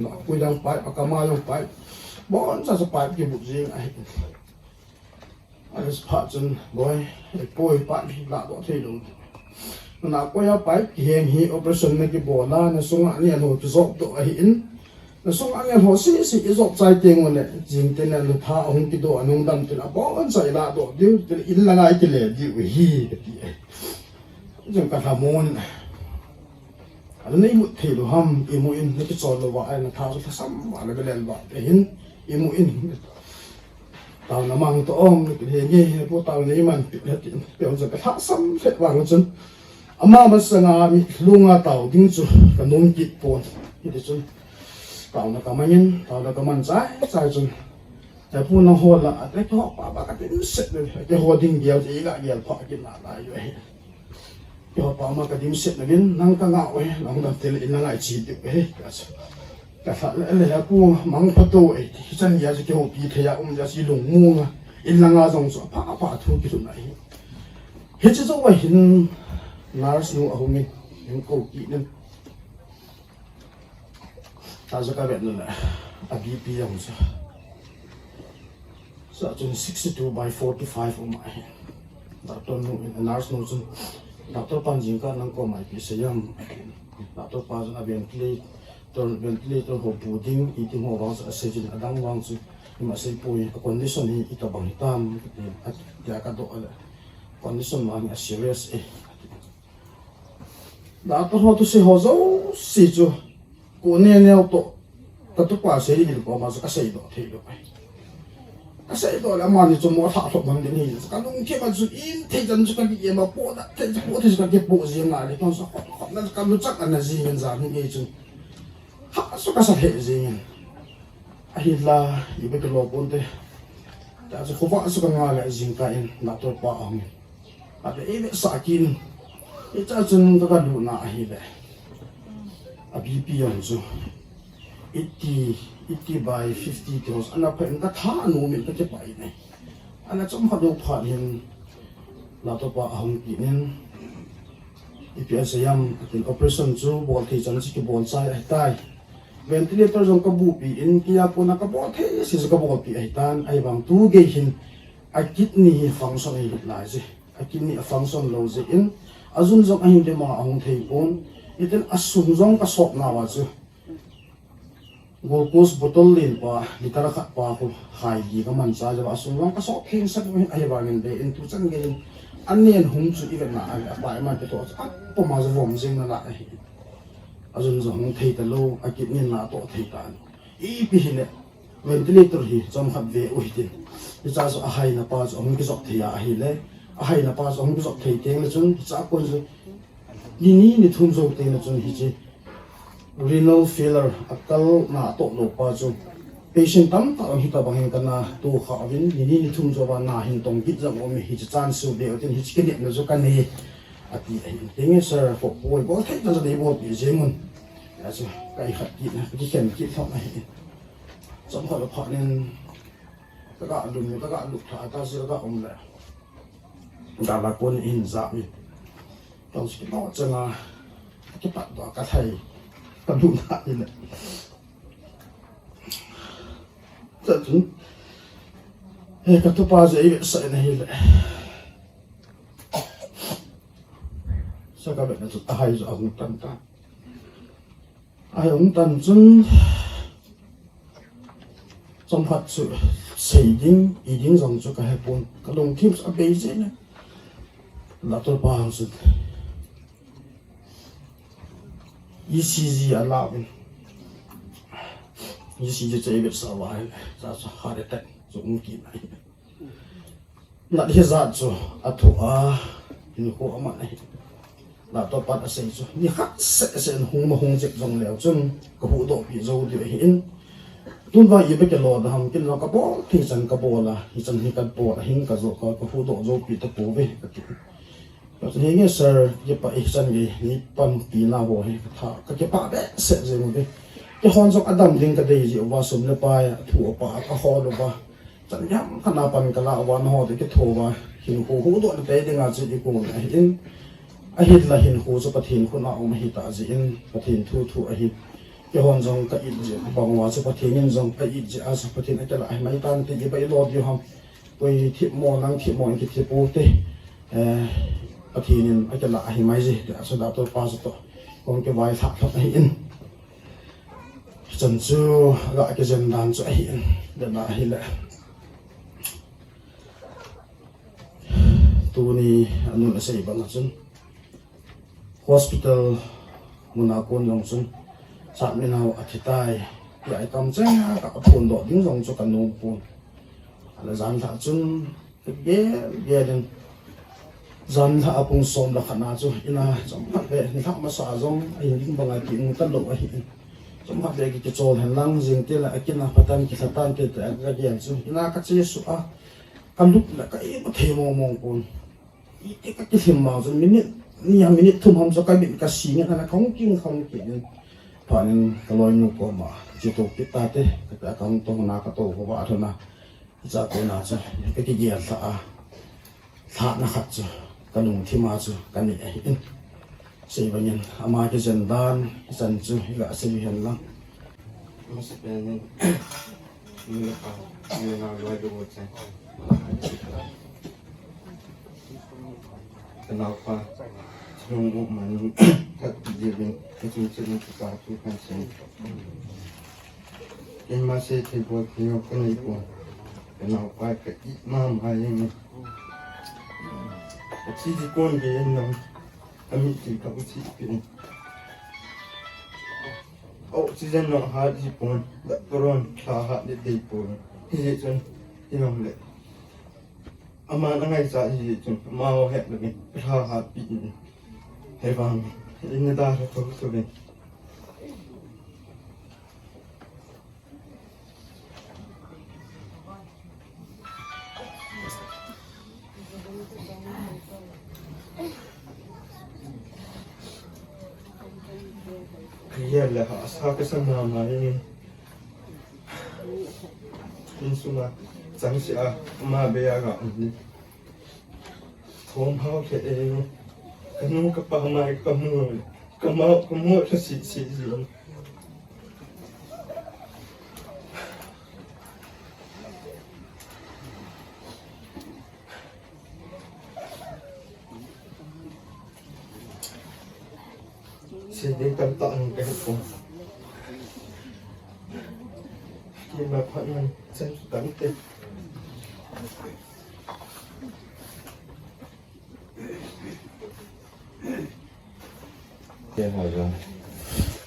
Na ko yang pai, pa kama yang pai. Bon sa sa pai ki bu jing ahi. Alis phat chun, boi, e poi, pa, la doh thei lou. Na koi a pai, kiheng hi operation na kibol a, na sunga ni anho kijop doh ahin. Na sunga ni anho sisi ijop chai teng ule, jing teni a na tha ahung kidoh, anung dam teni a, bon sa ila doh diu, teni in langa ikile diu hi, kati e. Jong ka lhamon. Ana nei mut thei lou ham, imu in, na kichol lou va, ai na tha chu lhasam va, na belen va, te hin, imu in. Taona mang toh ong, ni kile nge, he pu taona iman, pi, he ti, pe ong chu ka lhasam lheh vang chun. Ama masanga mi lunga tao ding chu, ka nom kit pon. Hiti chun. Taona ka mangin, taona ka man chai, chai chun. He pu na ho la, ate kiho pa ba ka tin set le, ate ho ding gel, ila gel pha kit na la yo he. Kiho pa ma ka dim set na vin, nang ka ngah uve, nang dam tile in na ngai chi diu he, ka sa. Ka sa le, le, a pu mang pha to e, hichan ya chi kiho pi thei a um ya chi lung mu nga, in na nga jong so, pha, pha thu ki lum na hi. Hichi jo wa hin, nurse nu ahung in, in ko ki nen. Taja ka vet na le, a B P jong sa. Sa chun sixty-two by forty-five um ahi. Doctor nu, nurse nu chun, doctor pan jingkah nang koma ipi sei em. Doctor pa chun a ventilator, ventilator ho bu ding, iti ho vang chu asei chun adang vang chu ima sei poi, a condition hi itobang hitam, tia ka doh le. Condition vang hi a serious e. Doctor ho thusei ho jouse chu, ko ne neo toh, ka tupa sei ding koma chu ka seidoh thei lou. Ka seidoh le amani chu mo tha lhop bang ding hi, ka lungthim a chu in thei chan chu ka ki em a, po na thei chu po thei chu ka kipo jing a le, tun sa khop khop na ka lu chak ana jing in jan hi ngei chun. Ha chu ka sa thei jing in. Ahinla, ibe ka lo ponte. Ta chu khovah chu ka nga le jingkah in, doctor pa ahung in. Ave, ave, sa kin. Hicha chun ka, ka lut na ahile. A B P jong chu. Eighty, eighty by fifty ti ho, ana pha in ka tha nom in ka kipai ne. Ana chomkhat lou phat hin, doctor pa ahung kit in. Ipi asei em, atin operation chu bol thei chan chu kibol chai ahitai. Ventilator jong ka bupi in, kei a kona ka bol thei se chu ka bolpi ahitan, ahivang tu gei hin, a kidney hi function ahi lai je. A kidney a function lou jeh in, Ajun jong ahin dema ahung thei pon. Itin asum jong kasot nauva chu glucose bottle len pa, liter khat pa khu hai li kaman cha jeh a asum jong kasot thei sah u hin ahivangin be in tuchan gei in anen hum chu ivet na a, apai man te to chu apoma jong vom jing nalai ahi. Ajun jong hung thei talou, akit nin na to thei talou. Ipi hile ventilator hi chomkhat ve u hitin. Hicha chu ahaina pa chu ahung kijop thei a ahile. Ahaina pa chu ahung kijop thei teng le chun hicha kon chu ni ni ni thum jou teng le chun hiche renal failure, akal na atoh lou pa chu patient tamtah ahi tabang hin kana to kha uvin ni ni ni thum jou va na hin tong kit jong um e, hiche chance chu ve u tin hiche kinepna chu kanei ati ahi. Tenge sir, ko poi bol thei ta nei bol pi jeng un. Ya chu kai khat kit na, kikhen kit thong ahi. Chomkhat phat nin kaga lum, kaga lum tha ta chu kaga um le. Gala kon in ja mi. Tong si no changa kipat do ka thai. Ka bu na ile. Chachun. He katupa je ive sa na hile. Sa ka be na chu ahai jo ahung tan tan. Ahung tan chun chomkhat chu sei ding, i ding jong chu kahepon. Kalungthim chu abei jeng e. Doctor pa hung sun. E C G alauvin. E C G chu ive sa uva hile. Cha chu heart attack chu um kit na. Nat hijat chu athoh a, hinkho aman ahi. Doctor pan asei chu, nikhat seh seh in hung ma hung jep jong leu chun, kahuhdoh pi jou diu ahin. Tun vang ipi kilo da ham, kin jong kabol thei chan kabol a, hichan hi kabol a, hin kajo ka, kahuhdoh jou pi tapouve, kati. Kati nge sir, kipah e, hichan gei, nei panpi nau ho hi, katha, kakipah behseh jeng uve. Keihon jong adam ding kadei ji uva, sum le pai a, thu apa, kahol uva. Chan hiam khat na pan kala uva, nangho toh kitho uva, hinkho huhdoh na tei dinga chu ikon ahin, ahinla hinkho chu Pathen khut a um ahi tah jeh in, Pathen thu thu ahi. Keihon jong ka it jeh bang uva chu Pathen in jong ka it jeh a chu Pathen akilah ahi mai tan ti iba ilo diu ham. Koi thip mo, nang thip mo in kithip u te. Eh, Pathen in akilah ahi mai ji, ti a chu doctor pa chu toh kong kivailhah lhon ahin. Chan chu, aga kijen dan chu ahin, dena ahile. Tuni anun asei bang a chun, hospital muna kon jong chun, Chatminau athi tai, tia i kamcheng a kaphondoh ding jong chu kanom pon. Ahile janlhah chun, Gel, gel in. Janlhah a pung som le khat na chu, ina, chomkhat ve, nilhah masa jong, ahin ding banga kimu talou ahi. Chomkhat ve ki, kichol hen lang, jing tile, akin a patan, kilhatan te, te, kagel chu. Ina kache suh a, kalup le, ka imu thei mong mong pon. Iti kakilhim ma chu, minute, ni a minute thum ham chu, kamit kasing in, ana kahung king, kahung king in. Phat in, kaloinu koma, che to kit tate, ka, kahung tong na, kato, kova, athona. Hicha kona chu, kakigel lhah a, lhahna khat chu, kalungthim a chu, kanei ahin. Sei bangin, ama kijen dan, hichan chu, iga sei hen lang. Masa pen in, ni pa, ni na loi du chen. Ka naopa, chungnung u man, khat ti jeh in, ka chung chun ka pa tu kan chen. Keima sei thei bol thei jong ka nei pon. Ka naopa ka it mama jeng e. Ka thi di kon gei in lang. Ka mitlhi ka u thi peh in. Oxygen jong hat ji pon. Doctor hon tha hat le dei pon. Hijeh chun, i jong le. Aman angaichat hijeh chun, amaho het louvin, ka tha hatpeh in. Hivang, in na dalha thou thou in. Ka gel le hahsa kasa mama in. Insunga changseh a, ama bei a ga um in. Thom hao lheh e. Ka nu ka pa mai ka mu le, ka mao ka mu lha seh seh jin. Ding tam tah nung ka hepon. Kima phat ngan chan chu tam te. Te ho jong.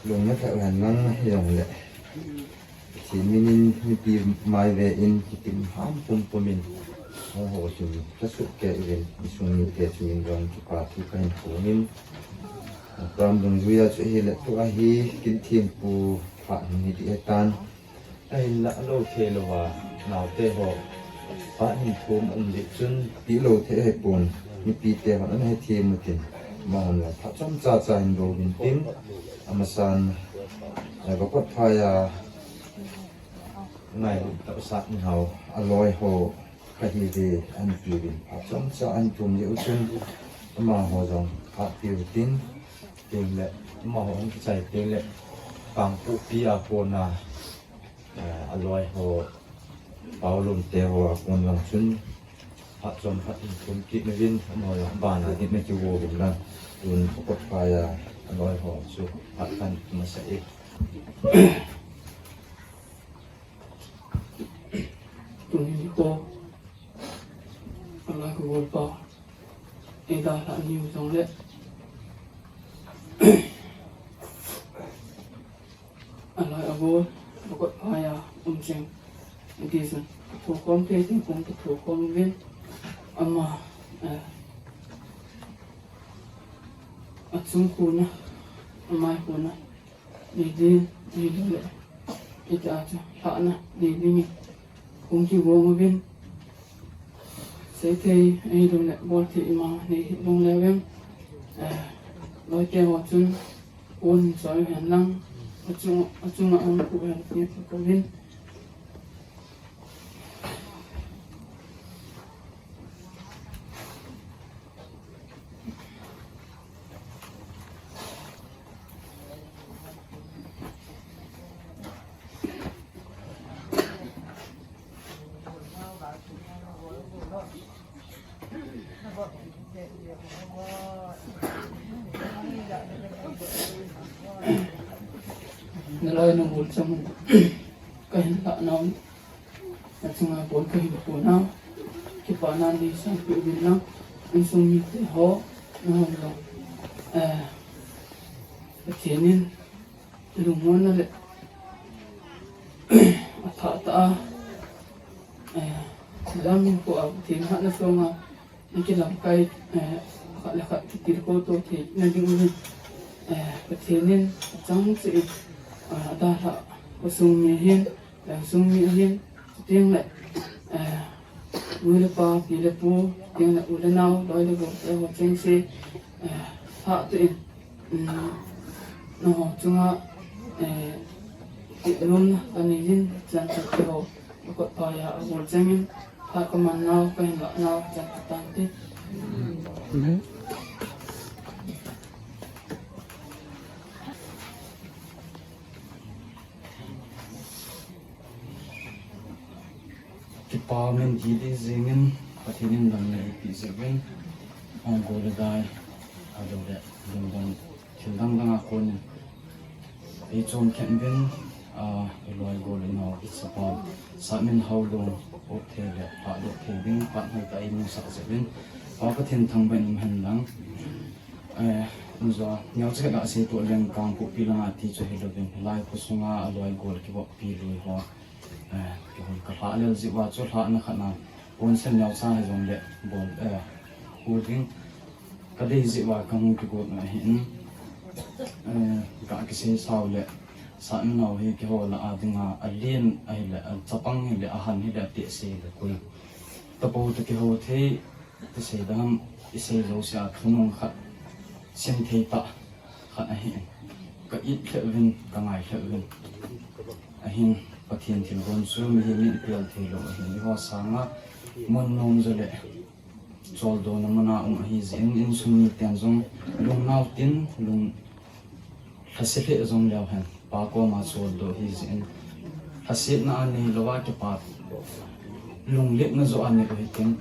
Lung na thak han lang hi jong le. Pathen min in mipi mai ve in kitim ham pum pum in. Ho ho chun ka suk ke uvin, insung mite chun in jong kipa thu ka hin phong in. Program dungjuia chu hile tua hi kin thempu phat hi ti hetan. Ahinla lou thei louva, naote ho. Phat hin thum um ding chun ti lou thei hepon. Mipite hon ana hethem utin. Amahon la phat chomcha cha hin bol uvin tin. Amasan, eh, va kot phai a, ngailutah sah in hao, aloi ho kahi ve, an ti uvin. Phat chomcha an thum jeh u chun, amaho jong phat pe utin, tin le, amaho hung kichai tin le, Kangpokpi a kona, eh, aloi ho, Paolun te ho a kon lang chun, phat chom phat in thum kit uvin, amaho jong bana ding na kivo uvin lang, tun va kot phai a, aloi ho chu phat kan masa e. Tuni nikho, aloi ka golpa, eidalhah niu jongle, aloi agol, va kot phai a um cheng, iti chun, kithokhom thei teng kong kithokhom uvin, ama, eh, achung khuna, amai khuna, Nei ding, nei ding le. Ita chu, lhahna, nei ding. Kong kigong uvin. Seithei, eidong le, bolthei ima, nei hih dong le veng. Eh, loite ho chun, kon choi hen lang. Achung, achunga hung khuh hen, nei khuh uvin. Naloi nabol chang kahin lah nau. Achunga pon kahin pon a, kipana nei sangpeh uvin lang, insung mite ho, nahon jong, eh, Pathen in lungmonna le athah tah a, eh, lam hinkho a Pathen hatna songa, na kilamkai, eh, khat le khat kitilkhou to theina ding uvin, eh, Pathen in achang cheh in, eh, adalhah, khosung mi ahin, Langsung mi ahin, chuteng le, eh, nu le pa, pi le pu, chuteng le u le nao, loi le gol, eh, ho chengse, eh, phatah in, um, nangho chunga, eh, kilomna kanei jin, chan chan te ho, ka kot phai a, agol chengin, phat kaman nau, kahin lah nau, chan chan te. Amen. Kipa min didi jingin, Pathen in damna eipeh jeh uvin, hung gol le dai, adeh le, ding dang, thil dang dang a konin, eichom khen uvin, a, iloi gol le nao, isapa, Satminhao lung, op thei le, phatdoh thei ding, phat hoitah a eimusah jeh uvin, Pa Pathen thangvah in um hen lang. Eh, njo, neo cheh la sei to leng Kangpokpi langa ti chu hilouvin, hilai khosunga aloi gol kivoppi lui ho. Eh, kihol kalhah lel jeh uva chu lhahna khat na, ponsen neocha hijongle, bol, eh, hol ding kadei jeh uva kahung kigot na ahin, eh, kakisei sao le, Satminhao hi keiho lah a dinga, alen ahile, achapang hile, ahan hile, atehse le koi. Tapo ta keiho thei, Ti sei dam, isei jouse a thunung khat, simthei tah khat ahin. Ka it lheh uvin, ka ngai lheh uvin. Ahin, Pathen thilgon chu mihem in pel thei lou ahin. Eiho sanga mun nom jo le choldona muna um ahi jeh in, insung miten jong lungnao tin, lung Lhase lheh jong leu hen, Pa koma choldo ahi jeh in. Lhasetna anei louva kipat, lungletna joh anei lou hitin,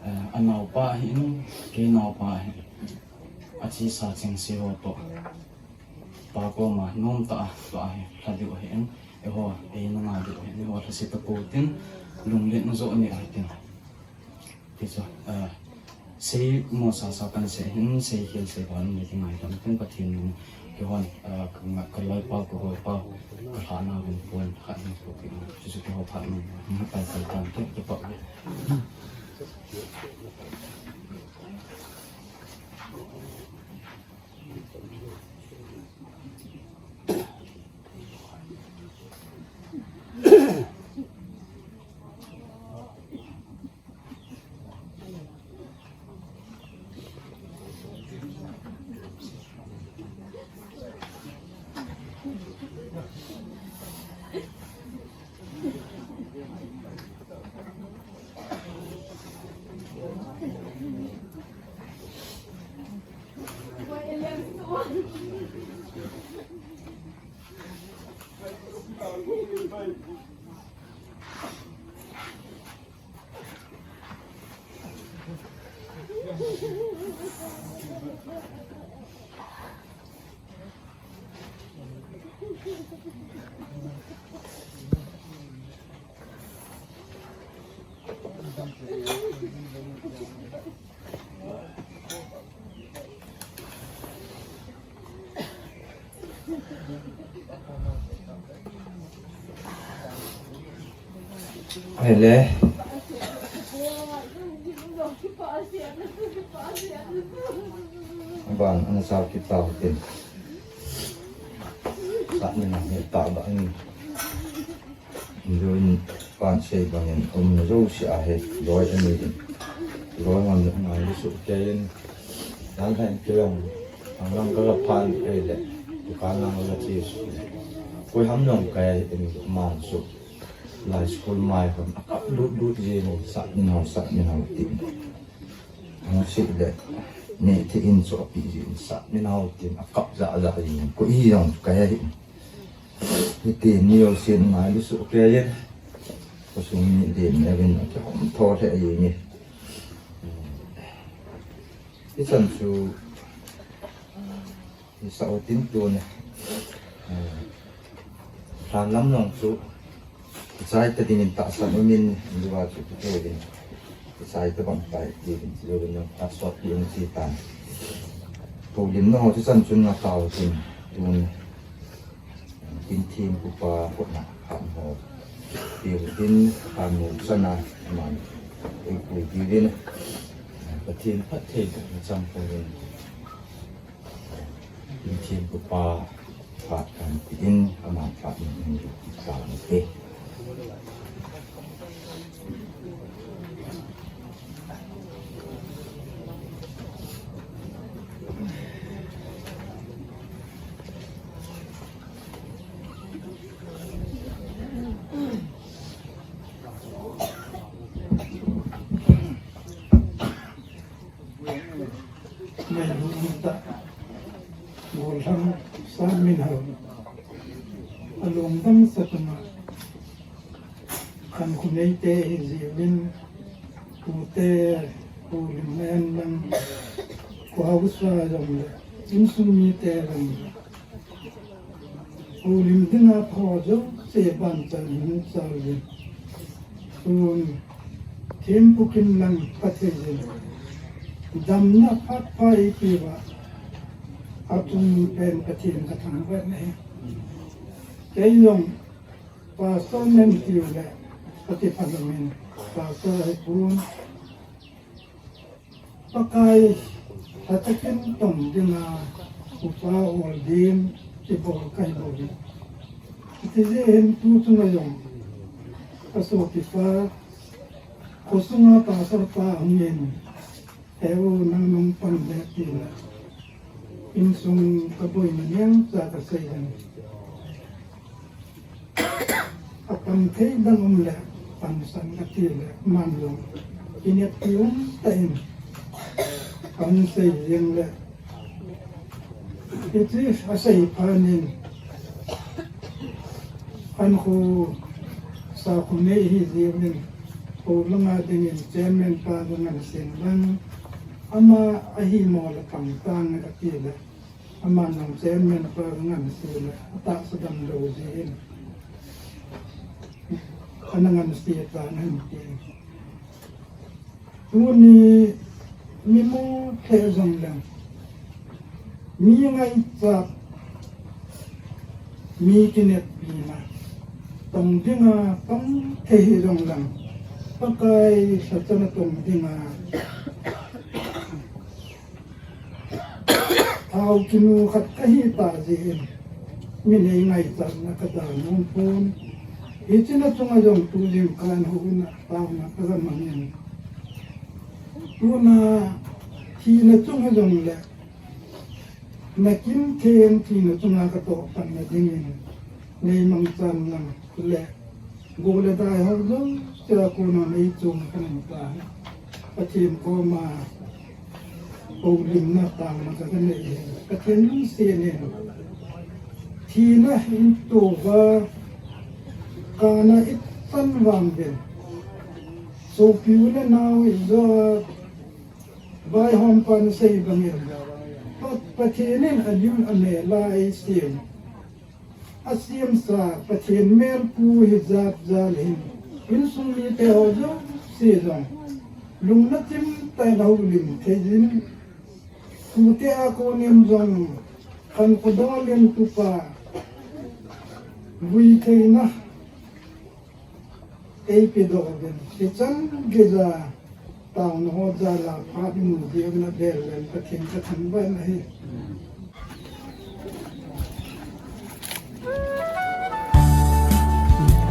eh, anaopa ahin, kei naopa ahin. Achesa chengse ho toh. Pa koma nomtah a, pa hi, lha diu ahi in, eiho, eina ngai diu ahi in, eiho, lhase tapou tin, lunglen na jo ni ahi tin. Ti chu, eh, sei mo sasa kan sei hin, sei khel sei hon, ni ti ngaidam tin Pathen in, keihon, eh, ka nga-, ka loipa, ka golpa, ka lhana vin pon, khat ni ko ki, chu chu keiho phat ni, ni pai pai tan, ki, ki pa. Hele. Ban, ana sao kit tau tin. Sat ni na, ni ta ba ni. Join pan sei bangin umna jouse ahi, loi ani in. Loi hon ngai le suh kei in. Dan han kei jong, ang lang ka la phan kei le, dukan lang la che suh. Koi ham jong kei in man suh. Lai school mai hon, akap lut lut jeng in, sat min hao, sat min hao tin. Hung sih le, ni thi in chu api jin sat min hao tin, akap ja ja jin, koi jong kei ahi. Hiti ni jousen ngai le suh kei in. Khosung mi le mi avin akihom tho le ahi ni. Hichan chu, Hi sa u tin tun, eh, hlan lam jong chu, kichai ta dingin tahsan umin, hinduva chu kithei ding, kichai ta bang tai, ti ding, ti ding, a sot pi ung ti tan. Houlimna ho chu chan chun nga tau tin, tun, tin thim kupa, kotna, khan ho, ti tin, khan mu chana, man, ui, ui, ti ding, Pathen phatthei, chang ko ding. Pathen kupa phat kan ti in, aman phat in in ta te. Meilhei umtah, gollhang Sat Minhao, alungdam sat uma, khankho neite ahi jiuvin, tute, houlimna ahin lang, kho haosa jong le, insung mite jong le, Houlim dinga pha jouse ban chan hin chal uvin. Tun thempu kin lang ka thei jin. Damna phat pha eipeuva, achung pen Pathen ka thangvah in ahi. Kei jong pastor nen tiu le, Pathen phalou min pastor ahi pon. Pakai, lha takin tong dinga, upa ol din, kibol kahi bou hi. Hiti jeh hin tu chunga jong, ka sopipa, khosunga pastor pa hung in, he u nang nung pan le ti le, insung ka boina neocha ka sei le. Apan thei dang um le, pansan ka ti le, man jong, kineppi umtah in, ahung sei jeng le, hiche asei phat in, khankho sakho nei ahi jeh in, kho langa dingin chairman pa jong ana sem lang, ama ahi mo le pang tange ka ti le, Aman jong chairman pa ka ngansi le, atahsa damlou jeh in. Ana ngansi tan ahin ti. Tuni mi mu lheh jongleng, mi ngaichat, mi kineppi na tong dinga tong thei hijongleng, Pakai lhacha na tong dinga thao kinu khat kahi tah jeh in, min ei ngaichatna ka dan nom pon. Hiche na chunga jong tu jingkah in houin a taona ka ga mangin. Tuna thina chung hijongle, na kin theng thina chunga ka toh panna dingin, nei mangchan lang le, go le dai ho jouse a kona nei chom ka nei ta. Pathen koma houlimna taona ka nei hi. Pathen lungset in, thina hin touva, kana ichan vang uvin. Sopi u le nao ijo a, vaihompan sei bangin, Pa-, Pathen in alim amel a eisem, asemsa Pathen melpu hijat jal hin, insung mite ho jouse jong lungna chimtah in ahoulim thei jin, tute a konin jong khankho dol in tupa vui theina eipedoh uvin, hichan geija taona ho jal a phat imu diuvin abel len Pathen ka thangvah in ahi.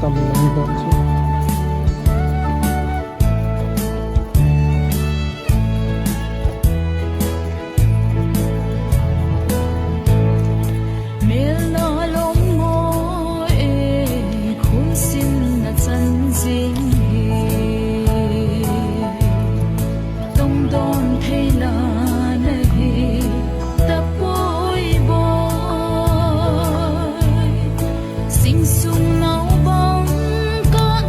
Tam lang dan chu. Melna lom ngo e, khun sinna chan jing hi. Tongdon thei la nahi tapoi boi. Singsung nao bang ka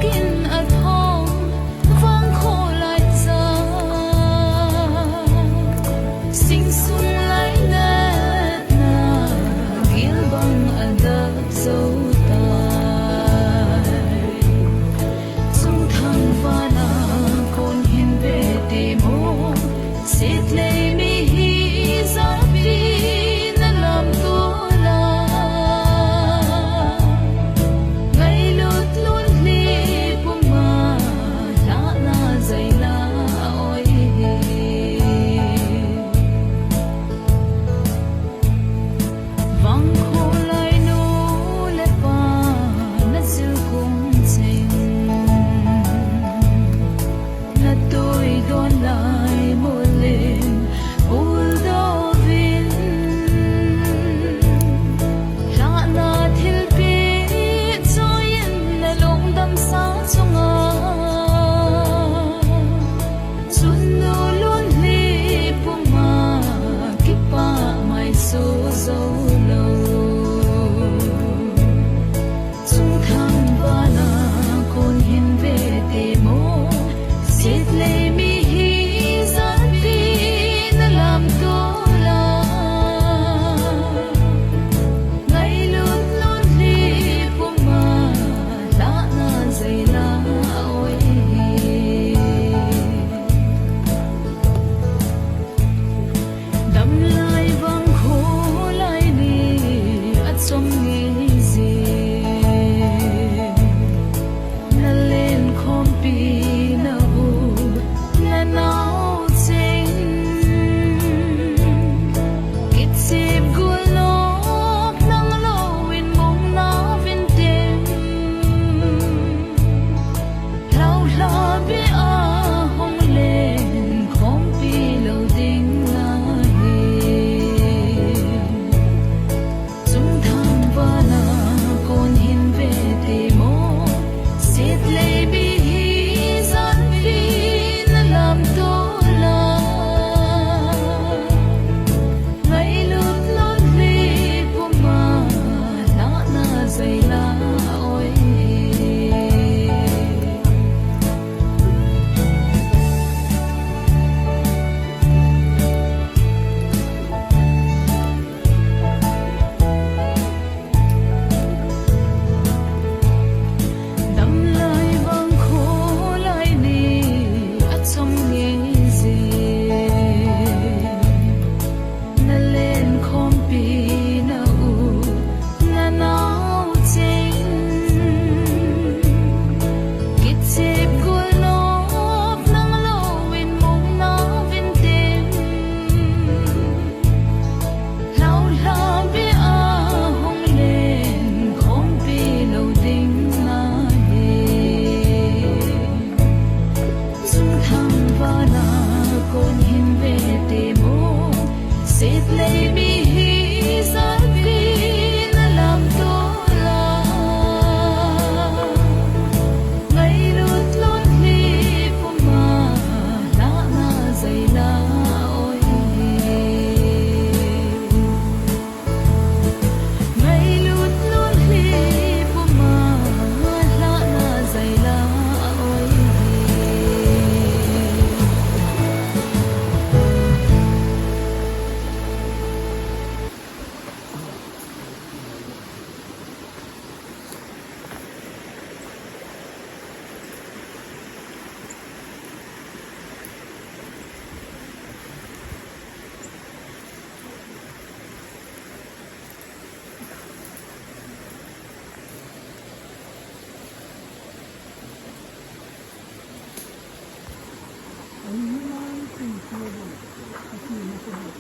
Thank you.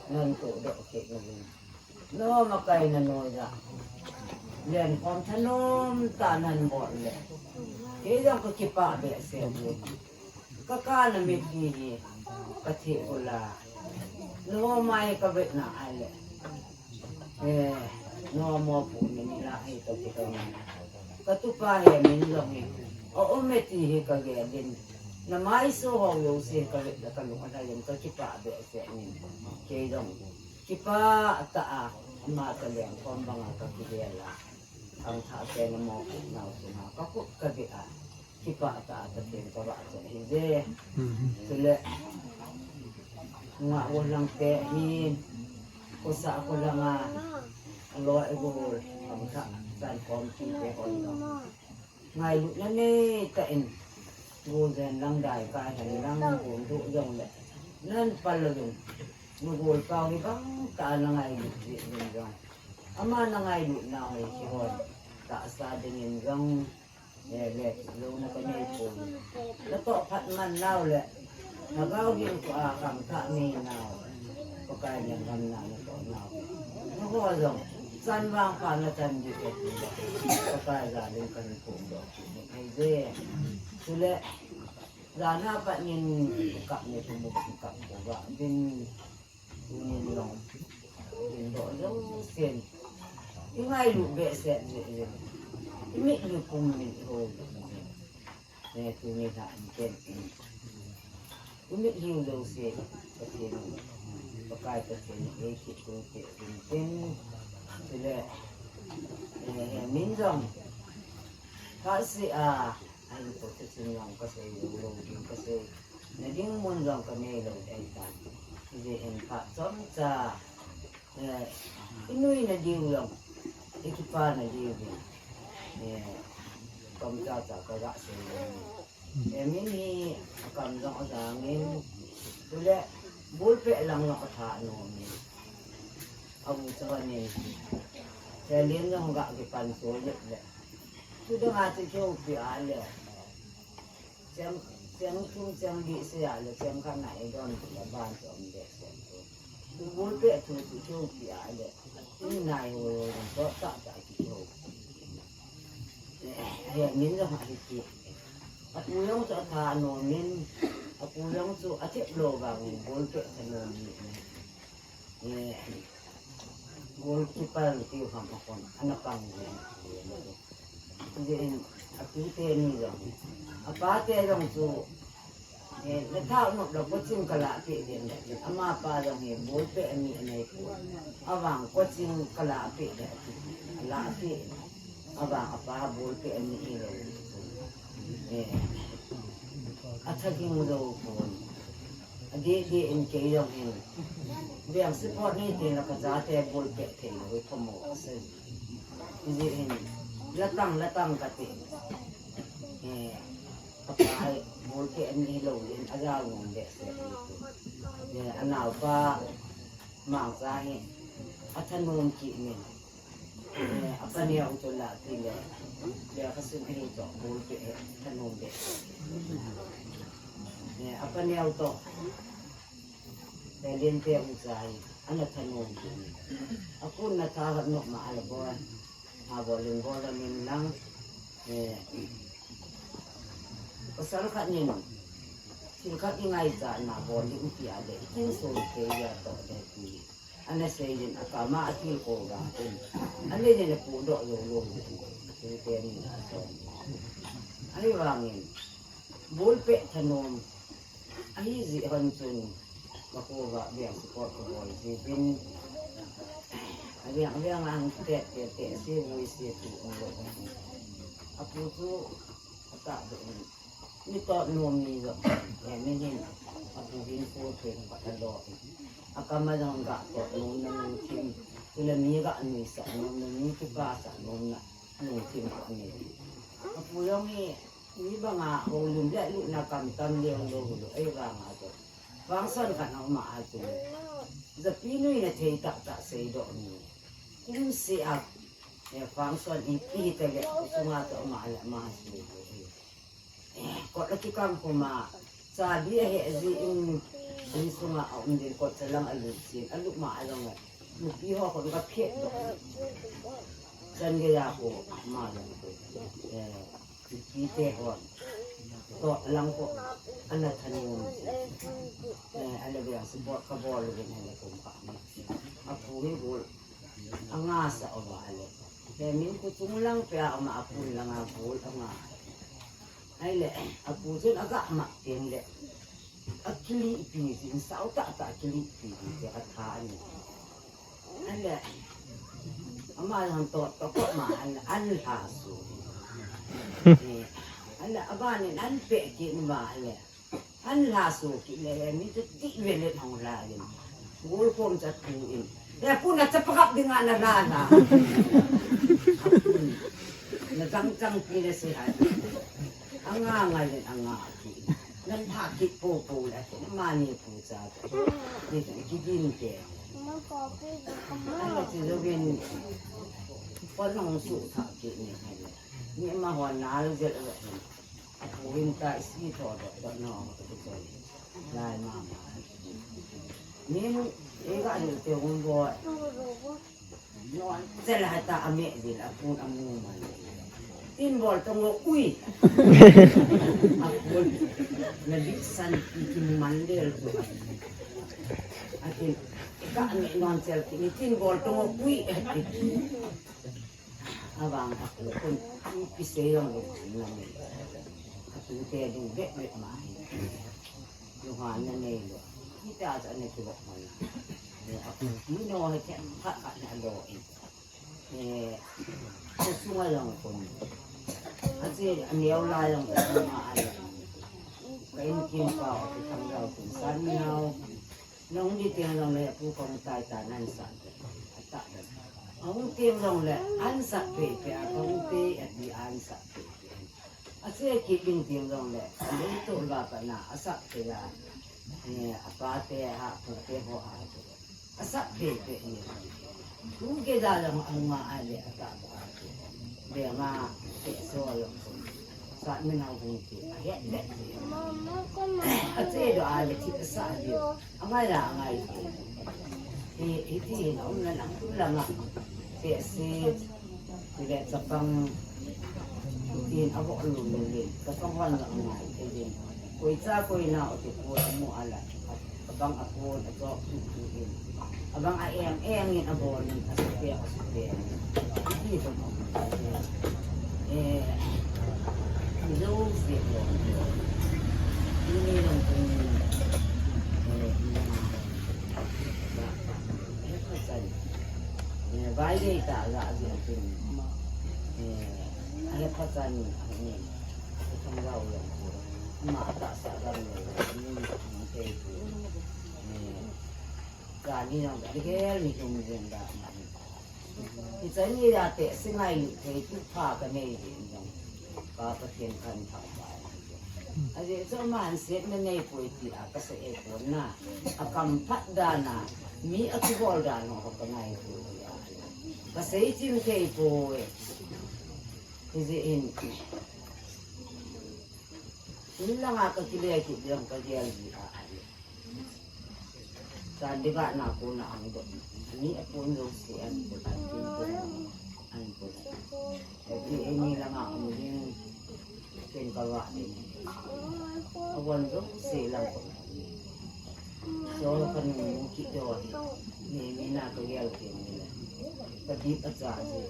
Nan tuh doh kit na ding. Noma kaina noiya lenkhom thanom tah nan bol le, kei jong kakipah behseh e. Kakap na mipi hi katheh ula. Noma hi kavetna ahile, eh, noma pu ni ni la hi kati kani. Katupa hi min jong hi a um e ti hi kagel in. Na maiso ho jouse kavet le kalung alhai in kakipah behseh in. Kei jong kipah tah a ama ka lenkhom banga kakigel a, khangthah te na mopo nau chunga kakut kabe a, kipah tah a Pathen kavahchoi ahi je. Chule ngah gollhang te hin, khosah kholhang a, aloi agol, khangthah chankhom kiti te hon jong ngailutna neitah in, gol hen lang, daikai hen lang, gol doh jongle nan pal louvin, nagol pau hi bang tah a nangailut jeh uvin jong, ama nangailut nau hi kihon tahsa dingin jong, eh, le louna kanei pon. Natoh phat man nau le, lhagao hinkho a khangthah nei nau, Pakai lenggam na natoh nau, nangho jong chan vangpha nachan diu ahi ti, Pakai jal in kahin phongdoh kit in ahi je. Chule jan a pat in kakap ni, thumu kakap pouva, din, tunin jong, din doh jousen ingailut behseh jeh in, imitlhi pum in ihou jeh in, eh, tuni lha in ken in imitlhi jouse Pathen, Pakai Pathen in eikithopi jing tin, chule, eh, min jong phatseh a, ahinkho thusim jong kasei lou lou ding, kaseina ding mun jong kanei lou ahitan. Hijeh in phat chomcha, eh, inuina diu jong, ikipana diu jong, eh, chomcha cha kaga sei lou. Eh, min hi akam jong ajang in, chule ball pet lang jong atha nom in, abu chavan in, eh, len jong ga kipan to le le, chudang a chu kihoupi a le, cheng, cheng thum cheng li sei a le, cheng khat na eidon ti le ban chu um behseh in. Ball pet thu chu kihoupi a le, in nai ho ho jong toh tah tah kihou. Eh, min jong ahi ti. Atu jong chu atha nom in, Apu jong chu athep lou vangin ball pet thanom ni. Eh, goalkeeper tiu ham akon, ana pang ni. Jin, atute ni jong. Apate jong chu, eh, natha nop lou coaching kalah peh ding. Amapa jong hi ball pet ani anei ko. Avang coaching kalah peh ding. Alah peh. Avang apa ball pet ani lou. Eh, atha ging lou ko. Adeh deh in kei jong hin. Veng support nei te la kachate ball pet thei lou, khomo ase. Hijeh hin, latang, latang kati. Eh, kapa hi ball pet ani lou in ajao nom behseh. Eh, anaopa Mangcha hi, athanom kit in. Eh, apa neo toh la tile. Lekhasim ahi toh, ball pet hi, thanom behseh. Eh, apa neo toh. Talent te u chai, ana thanom kit in. Akun natha hat nop ma ala bol. Abol in bol amin lang. Eh, pasal khat nin, thil khat i ngaichat na bol ding ti a le, i tin so te ya toh de ti. Ana sei jin akama athil ko vang in. Ana jin apu doh lou lou. Ti te ni na so. Ahivangin, ball pet thanom. Ahijeh hon chun, makuva veng support kabol ji vin. Aveng, aveng ang tet, tet, tet, si vui si tu, ang lo. Apu chu, ata do. Ni toh nom ni lo. Eh, ni hin, apu hin ko te, pa ta lo. Akama jong ga toh nom na lungthim. Tule mi ga nuisah nom na, mi kipasah nom na lungthim ko ni. Apu jong hi, mi banga houlim le lutna kam tam leu lou lou, ahivanga toh. Function khat a um a chu. Japi nuina thei tah tah seidoh ni. Kum seh a, eh, function ipi hita le, sunga toh ama le ama sei. Eh, kot a kikang khum a, chabi aheh jin, insunga aum din kot chalang alut jin, alut ma along a. Nupi ho khun kaphet doh. Chan geiya ko, ama jong ko. Eh, Nupi te hon. Toh lang ko, ana thanom. Eh, ana veng support kabol uvin ana kum ka. Apu hi bol. Anga sa uva ale. Eh, min kuchung lang pea ama apun langa bol anga. Ahile, apu chun aga mat teng le. Akilihpi jin, sao tah tah akilihpi jin, te katha ani. Ahile, ama jong toh, toh kot ma, an, an lha su. Eh, ahile, abanin an peh kit ma, ahile. An lha su kit le, mi chu ti ve le hong lha in. Gol kom cha tu in. Le pu na chapa kap ding a na lha na. Na chang chang pi le se hai. Anga ngai le anga kit. Nan pha kit po po le, mani pu cha. Ni ki din ke. Ala ti lo bin. Pon hong su tha kit ni hai le. Ni ma ho na lo jel lo. Apu hin ta isi tho do, do no, do lai mama. Min, ega hil te un bo. Non, sel hata ame dil, apun amu man. Tin bol tong ui. Apun, na di san ki man del tu. Atin, ega ame non sel ki, tin bol tong ui. Avang apu kun, ipi sei jong le, nang. Atute ding beh beh ma hi. Lunghan na nei lou. Hita cha na kivop man. Eh, apu, mi no he che, khat khat na lo in. Eh, ko sunga jong kun. Ache, aneo la jong kun ma ai. Ka in kin pa, ka thang jong kun. San nao. Nong di teng jong le, apu kong tai ta nan sa. Ata. Ahung teng jong le, an sa pe pe, a kong te, ati an sa pe pe. Ase kit ding teng jong le, le to la pa na, asa pe la. Eh, apa te ha, pu te ho ha. Asa pe pe ni. Tu ke da jong ang ma a le, ata ba. Be ma, te so jong. Sa min hao hung ti. A het det. A che do a le ti sa di. A ngai la a ngai ti. Ti, ti na um na lang tu la nga. Ti si. Ti le sa pang. Ti a bo lu lu le. Sa pang wan la ngai ti. Koi cha koi nao ti ko amu ala. Abang a kon a chok tu tu in. Abang a eng eng in abon in a supe a supe. Ti ko mo. Eh, ni lo se ko. Ni ni lang ko ni. Eh, ni ni lang ko. Eh, ko sa ni. Eh, bai dei ta la a zin tu ni. Eh, a he pa sa ni, a ni. Ko thang rao yang ko. Ama ta sa rao ni. Ni ni ko. Eh, Gani nang da gel ni kum zen da. Hiche ni da te singai ni te tu pha ka nei din jong. Ka Pathen kan tha ba. Ajeh chu aman setna nei poi ti a ka sei e pon na. A kam phat dan a mi a kibol dan ho ka ngai poi ti a. Ka sei chin thei poi. Hijeh in. In langa ka kile kit jong ka gel ji a. Chan ding a na ko na ang do. Ani a pon lo si an ko an tin ko an ko. Ani, ani langa ang ding ken ka wa ding. A wan lo si lang ko. So ka nu ki do ni ni na ka gel ki ni la. Ka dip a cha ji.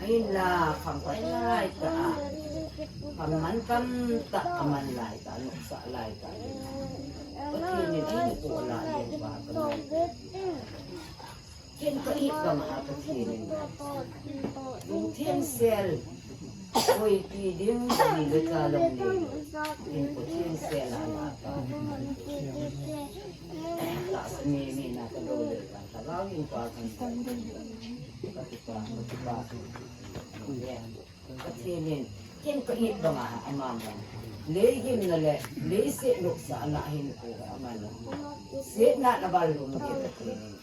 Ahin la, khang pat lai ta a. Khang man tam ta, a man lai ta, nuksa lai ta. Pathen in ahin ko la le ba ka lai. Ken ka it bang a Pathen in. Lungthim sel. Koi ti ding ni le cha long ni. Ken Pathen sel a la ta. Ta sa ni ni na ka do le ta. Ta ga in pa kan. Ka ti pa, ka ti pa. Pathen in, ken ka it banga, ama bang. Lei gimna le, leiset nuksa na hin ko, ama na. Setna na bal lum ke Pathen in.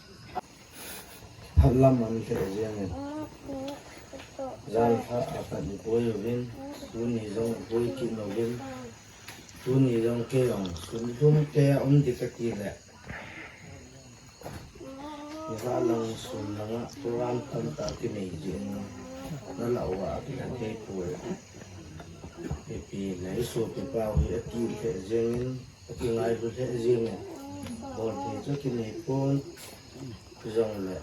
Phatlam an lheh jeng in. Jan lha a kan i poi uvin, tuni jong i poi kit uvin. Tuni jong kei jong, sun lum kei a um ding ka ti le. Nilah lang sun langa program tamtah kinei jin, na lah uva a kila kei poi. Ipi le i sopi pa hi a ti lheh jeng in, a kingailu lheh jeng in. Bol thei chu kinei pon, jongle.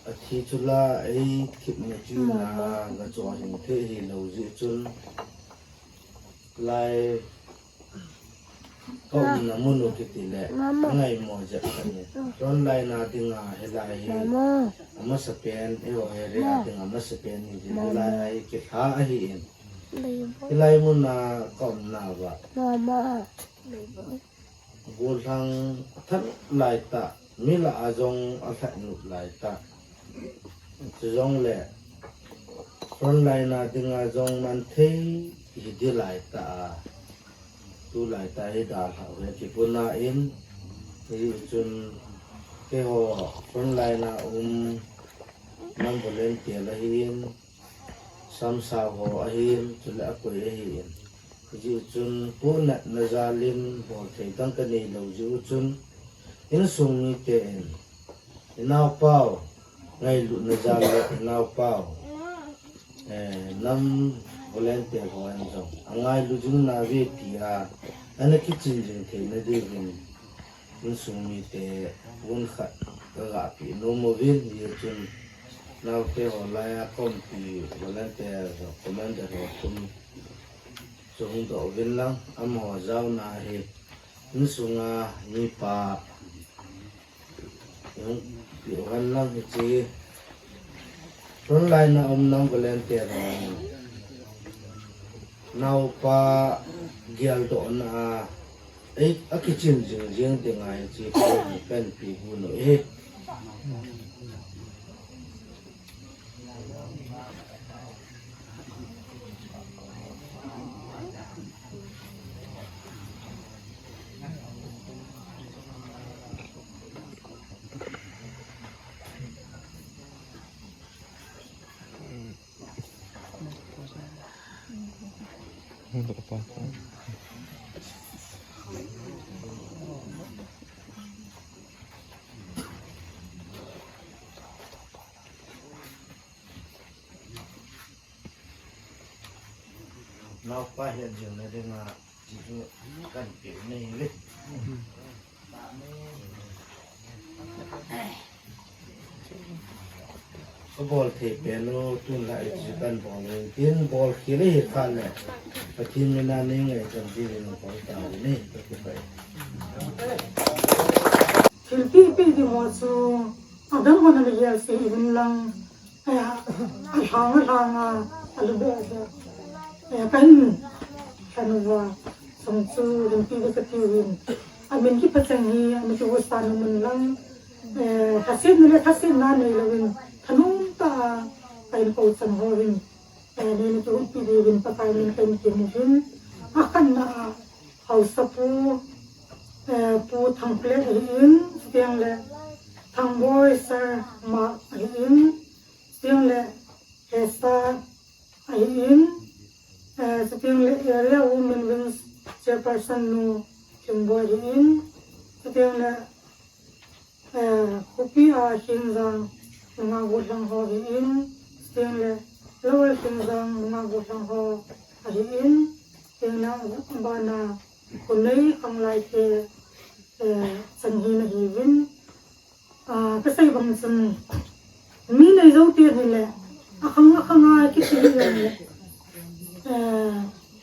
A thi chu la ei thip na chu na ga cho hin thei hi lo ji chun. Lai Ka umna mun u kiti le, Mama. Ngaimo jep khat ni. Mama. Frontline a dinga hilai hi. Mama. Amasapen, eiho area a dinga amasapen ni ti Mama. Hilai a hi kilha ahi in. Baby. Hilai mun a ka umna uva. Mama. Baby. Gollhang a that lai ta. Mi lah a jong a lhai nop lai ta. Chujongle frontline a dinga jong man thei hi di lai ta a. Tu lai ta hi dalhah u hi kipuna in, hijeh chun keiho frontline a um nam volunteer ahin, Samsau ho ahin, chule akoi ahin. Hijeh chun, punatna jal in, bol thei dang kanei lou jeh u chun, insung mite in, inaopau, ngailutna jal le inaopau, eh, nam volunteer ho in jong, angailu jing nave tia, ana kichen jing theina diuvin, insung mite pon khat kaga pe nom uvin, hijeh chun naote ho laiya kaumpi volunteer ho, commander ho thum chu hung doh uvin lang, amaho jaona hi insunga mipa hung pe uhen lang hiche frontline a um nam volunteer ho naopa geldohna a, ei, akichen jing jing ding ahi ti kahin panpi u ahi. Naupa hi jing na ding a, ji chu kan pe nei le. Ka bol thei pe lo, tun la i ji kan bol lo. Tin bol khi le hi kha le. Pathen min a nei ngai kan ji le ko ta ni. Thil pi pi di mo chu, a dang hon a le yel si hin lang. Aya, a lhang a lhang a, a lu be be. Aya, ka hin, ka nu va, song chu, rin pi ka ti win. A min ki pa chang hi, a min ki wu sa nu mun lang. Eh, ka sin ni le, ka sin na nei lo win. Ka nung ta, ka in ko chang ho win. Eh, nei ni ki wu pi di win, pa ka min ka in ki mu win. A kan na, a, hausa pu, eh, pu thang ple a hi in, tiang le, thang boy sir ma a hi in. Tiang le, Hesa ahi in, eh, chutiang le Area Women Wings Chairperson nu Thingbo ahi in, chutiang le, eh, Khopi a Khingjang nunga gollhang ho ahi in, chutiang le Lower Khingjang nunga gollhang ho ahi in, chutiang le abana Khonei khanglai te, eh, chang hi na hi vin, Ah, ka sei bang chun, mi nei zo ti hi le, a khang a khang a ki ti hi le, eh,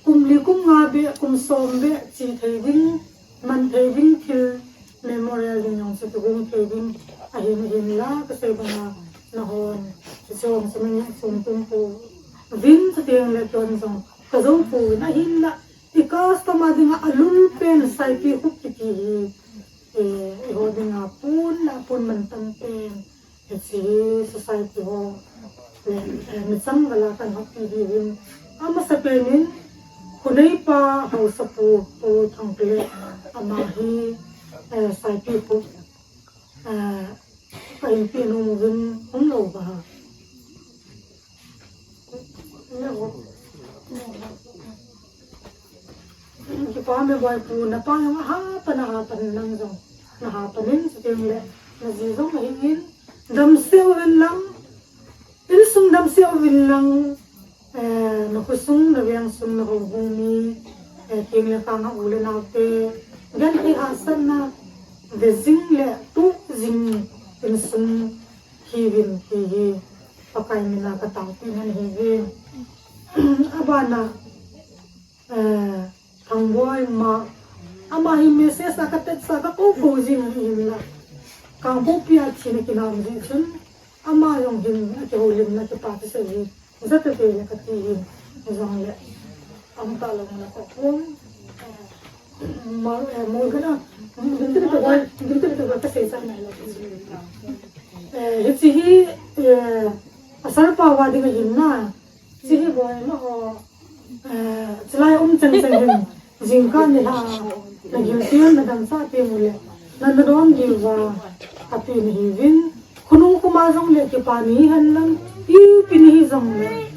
kum li kum nga be, kum som be, chi thei ding, man thei ding thil memorial ding jong chu ki hung thei ding, a hin hin la, ka sei bang a, na hon, chu chong chu min sum tum pu, vin chu tiang le ton jong, ka zo pu, na hin la, i customer ding a, a lul pen, sai pi khup ki ti hi, eh, eiho dinga pun la pun man tam pen, hiche hi society ho le, eh, michang vala kan hop pi hi hin. Amasa pen in, Khonei pa hausa pu, Pu Thangpi le ama hi, eh, saipi pu, eh, ka in pi nu vin hung lo ba. Kipa me boy pu, na pa jong aha pan, aha pan, nang jong na ha pan in, chutiang le na ji jong ahi in, dam seo vin lang, insung dam seo vin lang, eh, na khosung, na veng sung, na houbung mi, eh, keng le kang a u le nao te, gan hi hahsatna ve jing le tuh jing insung hi vin hi hi, Pakai mina ka taopi ngan hi vin. Abana, eh, Thangboi ma, ama hi message a ka text a ka ko ko jing hi hin la. Kangpokpi a thina kinam jing chun, ama jong hin a kihoulimna kipa kisei hi. Jat a te le ka ti hin, jong le. Ang ta lo na ka pum. Ma, eh, mo gana, ding te ka, ding te ka ka sei sa na lo. Eh, hichi hi, eh, asar pa wa ding hin na. Chi hi boi ma ho. Eh, chulai um chang chang hin. Jingkah nilhah a, na gilkel na damsah teng uleh, na, na don diu va, kati nahiuvin, khonung khoma jongleh kipa nahi hen lang, ipi nahi jongleh,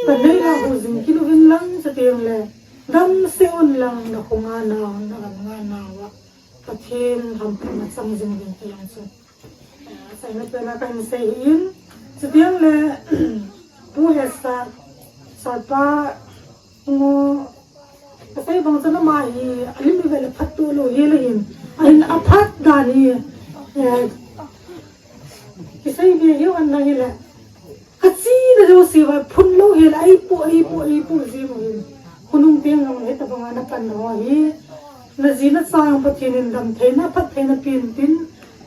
ka neilou jing kit uvin lang, chuteng leh, damsel un lang, na khonga nau, na gamnga nau a, Pathen hamphatna chang jing ding ti jong chu. Achaina pena kahin sei ahin, chuteng leh, Pu Hesa, Sarpa, ngo, kasei bang chun ama hi, alim ivet leh phattou lou hel ahin, ahin aphat dan hi, eh, kisei be hiu ana hileh, kachena jouse va phun lou hel, eipu, eipu, eipu jing u hin. Khonung teng jong hitabanga na pan ho hi, na ji na cha jong Pathen in damtheina, phattheina pen tin,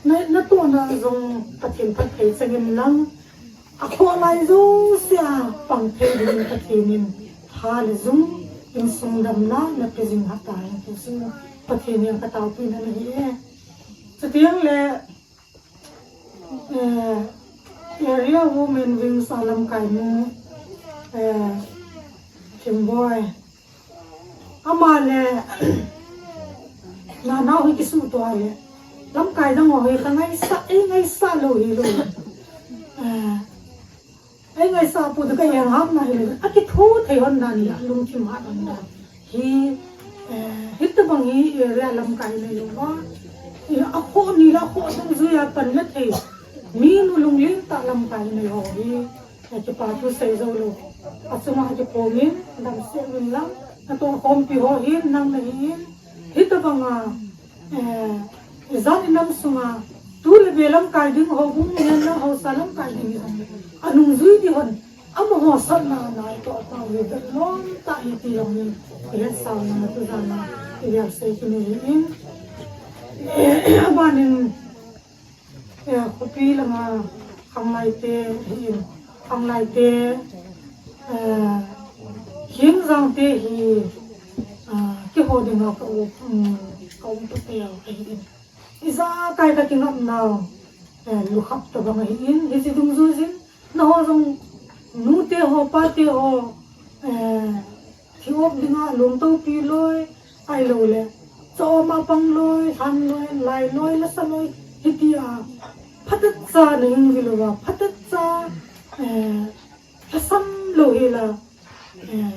na, natohna jong Pathen phatthei chang in lang, akhoh lai jouse a pang thei ding Pathen in tha le jung, insung damna na pe jing hatah in ti chu Pathen in ka taopina ahi e. Chuteng leh, eh, Area Women Wings a lamkai nu, eh, Thimboi. Ama leh, na nau hi kisuhtoh leh, lamkai dang ho hi ka ngaisah, ei ngaisah lou hilou. Eh, Ei ngaisah pu tu ka eng hap na hileh, akitho thei hon dan le, alungthim hat hon dan. Hi, eh, hitabang hi area lamkai nei lou va. Eh, akhoh ni le akhoh dungjuia pan na thei. Minu lunglen tah lamkai nei ho hi. eh, kipa thu sei jou lou. Achunga kiphongin, damsel un lang, natoh khompi ho hin, nang nahin, hitobanga, eh, ijat inam sunga, tu le be lamkai ding ho, bung hen lang haosa lamkai ding hi jong, anungjui ding hon, amaho sotna natoh pau hi, vet lom tah hi ti jong hi, ihet sao na, tu jana, ivel sei kit u ahin, eh, abanin, Eh, khopi langa khanglai te hin, khanglai te, eh, Khengjang te hi, ah, keiho dinga ka u, um, ka u pa te ahin. Ijakai ka kingapnau, eh, lukhap tobang ahin, hiche dungjuijin, nangho jong nu te ho, pa te ho, eh, Thi-op dinga lungtopi loi, ahilou le, cha-om a pang loi, lhan loi, lai loi, lasa loi, hitia, phatechan nahing jilouva, phatechan, eh, lhasam lou hila, eh,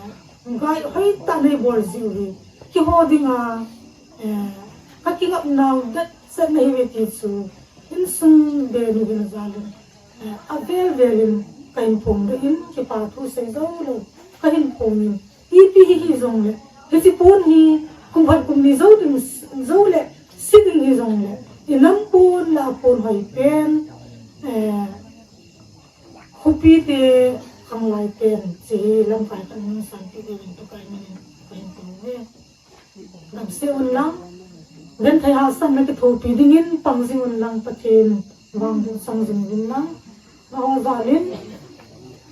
gai hoitah nei bol jiu hi, keiho dinga, eh, ka kingapnau det seh nahiuve ti chu, insung be nu hin jalin. Eh, avel velin kahin phongdoh in, kipa thu sei jou lou, kahin phongin, ipi hi hijongle, hiche pon hi, kum khat kum ni jou ding, jou le, se ding hijongle, inam pon le apon hoi pen, eh, khopi te, khanglai pen, hiche hi lamkai khat in sanpeh diuvin Pakai minin kahin phonge. Damsel un lang, genthei hahsatna kithopi dingin pang jing un lang, Pathen vang buhchang jing un lang. Nangho jalin,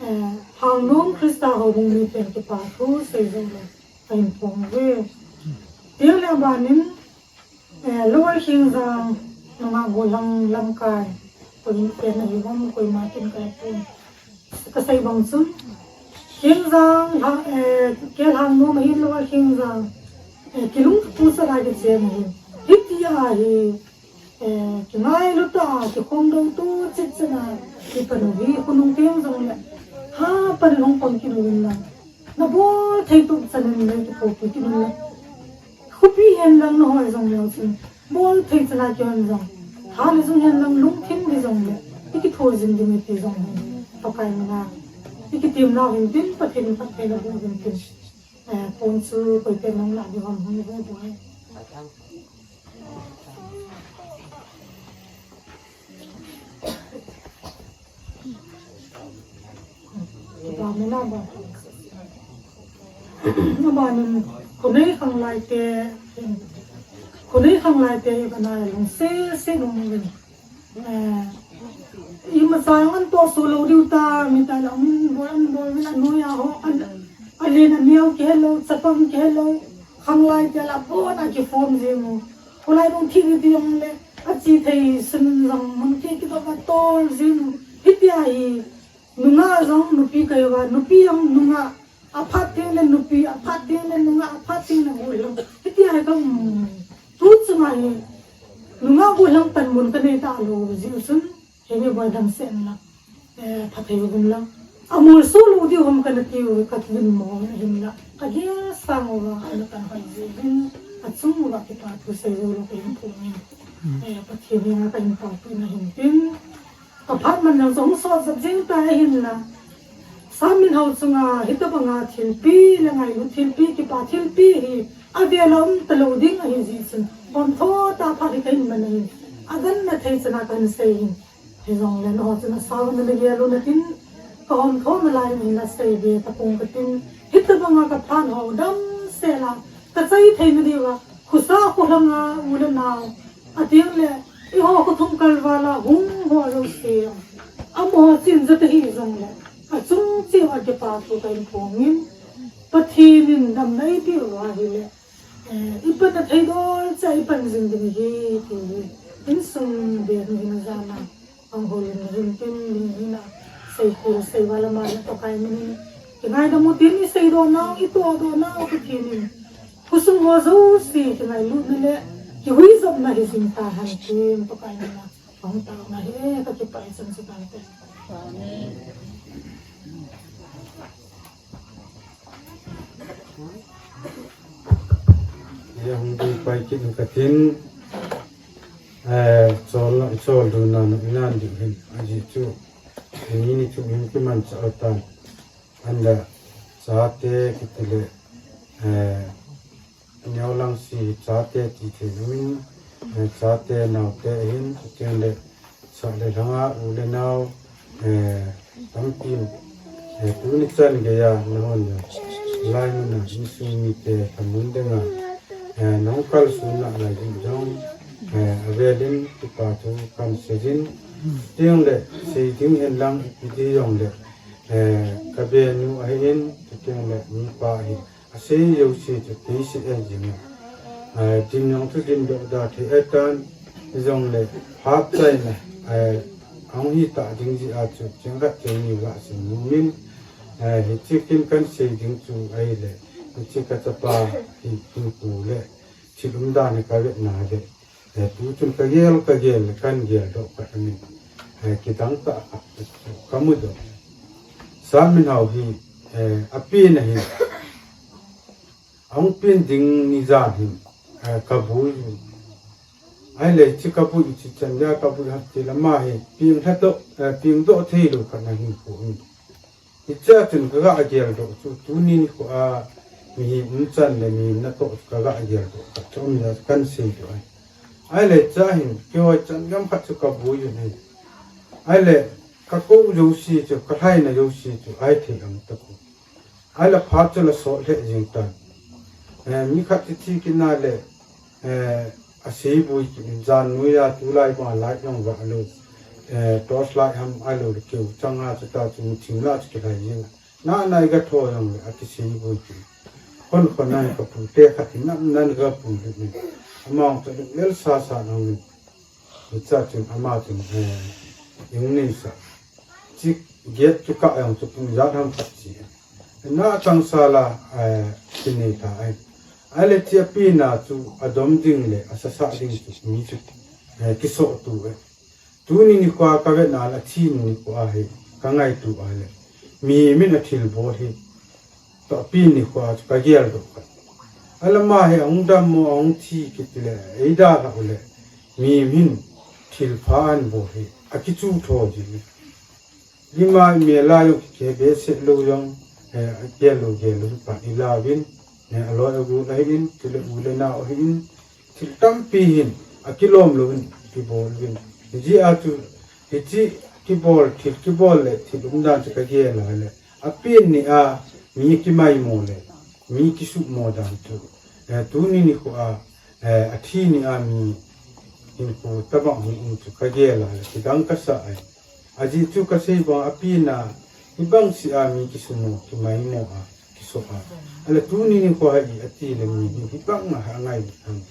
eh, Lhangnom Christa Houbung miten kipa thu sei jou lou kahin phonge. Chule abanin, eh, Lower Khengjang nungah gollhang lamkai, koi pen ahi ham, koima tin kahe pon. Kasei bang chun, Khengjang, Lha-, eh, K. Lhangnom ahin, Lower Khengjang, eh, kilungthim sah a kichen ahin. Hitia hi, eh, kingailu tah a, kikhom dou tu chet chet a, kipan u hi, khonung teng jongle, hapan in hung pang kit uvin lang. Nabol thei tup chan in nei kithopi kit un lang. Khopi hen lang nahoi jong leu chun, bol thei chan a kihon jong, tha le jung hen lang lungthim ding jongle, ikitho jing ding ti jong hi, Pakai mina, ikitem nau hin tin, Pathen in phattheina boh hin tin, eh, pon chu koiten nahung lah diu ham hung ve boi. Abanin, abanin, khonei khanglai te, khonei khanglai te, kana lungset set um uvin. Eh, imacha jong antoh soh lou diu ta, mi tah la um, bol an bol uvin, anoi a ho, an, alen aneo kihe lou, chapang kihe lou, khanglai te la bon a kiform jing u. Kholai dong thi di ding le, achi thei sun jong mun ke kidop a tol jing u. Hitia hi, nungah jong nupi kahiuva, nupi jong nungah, aphat teng le nupi, aphat teng le nungah, aphat teng le gollhang. Hitia hi ka um. Tu chunga hi, nungah gollhang panmun kanei talou jeh chun, henge boi damsel in lang, eh, phatthei uvin lang. Amolso lou diu ham kana tiu, ka kin mo ahin la. Kagel sang uva, ana kan hoi jeh uvin, achung uva kipa thu sei jou lou kahin phongin. Eh, Pathen henga kahin taopeh na hin tin. Kaphat man jong sot jep jing ta ahin la. Sam min hao chunga, hitobanga thilpi le ngailut thilpi, kipa thilpi hi, avel a um talou ding ahi jeh chun, hom tho tah phat hi kahin man ahin. Aganna thei chan a kahin sei ahin. Hijongle nangho chun asao na nagel u natin, kahom tho nalai in la sei be tapong katin, hitobanga kaphat ho damsel a, kachai thei nadiuva, khosa kholhanga u le nao, ateng le, eiho khothum kalval a hung ho jouse, amaho chin jat ahi jongle, achung cheh uva kipa thu kahin phongin, Pathen in damna eipeh uva ahile, eh, ipanna thei dol cha ipan jing ding ahi, ti hi, insung be nu hin jana, ahung houlim na hin tin, mi hina, sei khu, sei vala ma le Pakai minin, kingaidam u tin, isei doh nau, itoh doh nau, Pathen in, khosung ho jouse, kingailutna le, kihuijopna hi jing tahen tin, Pakai mina, ahung taona hi, kakipah e, chan chu tante. Amen. Hia hung ding pai kit in katin, eh, chol, chol duna nu inan ding hin, ajeh chu, Ni ni chu min kiman cha tan. Anda chate kitile, eh, neo lang si chate ti thei min, eh, chate naote hin, chuteng le sa le lhanga u le nao, eh, tampin, eh, tuni chan geiya nahon ya. Lai muna insung mite thamun denga, eh, nong kalsonna lai ding jong, eh, avelin kipa thu kan seijin. Chuteng le sei ding hen lang ipi ti jong le, eh, ka benu ahin, chuteng le mipa ahin. Asei jouse chu tei sei e jing e. Eh, dim jong chu dim doh da thei e tan, jong le hap chai na, eh, ahung hi ta ding ji a chu cheng khat cheng ni la sei ni min, eh, hiche kin kan sei ding chu ahile, hiche ka chapa hi pu le, thil umdan hi ka vet na le, eh, tu chun ka gel, ka gel, kan gel doh khat amin. Eh, kidang tah khat chu ka mu doh. Sa Minhao hi, eh, apen ahin. Ahung pen ding ni jan hin, eh, ka bui. Ahile hiche ka bui chu chan geiya ka bui hat ti lama hi, peng lha doh, eh, peng doh thei lou khat ahin pu amin. Hichea chun ka ga gel doh chu, tuni nikho a mihem um chan le mihem natoh chu ka ga gel doh khat chu um a kan sei doh ahi. Ahile hichea hin, kihoi chan gam khat chu ka bui u ahi. Ahile, ka kou jouse chu, ka lhaina jouse chu, ahithei ang tapoi. Ahile phat chu la sot lheh jing tan. Eh, mi khat chu thi kit na le, eh, asei bui kit in, jan noiya tulai banga light jong vah lou, eh, torch light ham ahilou le keu changa chuta chu thim la chu kilhai jing. Na nai ga tho jong le akisei bui kit. Khon khon nan ka pute khat hi nam nan ga pui le ni. Ama jong chu lunglel sasa nang ni. Hichea chun ama chun, eh, ing nei sa. Chik get chu ka jong chu pung jat ham khat chi. Na chang sa la, eh, kinei ta ai. Ahile hiche apen a chu adom ding le asasa ding chu mi chu, eh, kisoh tu e. Tuni nikho a ka vet na le, athi nikho a hi ka ngaito a le, mihem in athilbol hi, toh apen nikho a chu ka gel doh khat. Ahile ama hi ahung dam mo, ahung thi kiti le, ei dalha u le, mihem hin thilpha ahin bol hi akichu tho jing e. Lima mel a jong kikhe behseh lou jong, eh, agel lou gel lou pa i lauvin, eh, aloi agol ahin, chule u le nao ahin, thil tampi hin akilom louvin kibol uvin. Hijeh a chu, hiche kibol, thil kibol le thil umdan chu ka gel a le, apen ni a mi kimaimo le mi kisuhmo dan chu, eh, tuni nikho a, eh, athi ni a mi hinkho tabang hung um chu ka gel a le, kidang ka sa e. Ajeh chu ka sei bang, apen a hibang seh a mi kisuhmo, kimaimo a, kisoh a. Ahile tuni nikho hi ati le mi hi hibang a angailut ham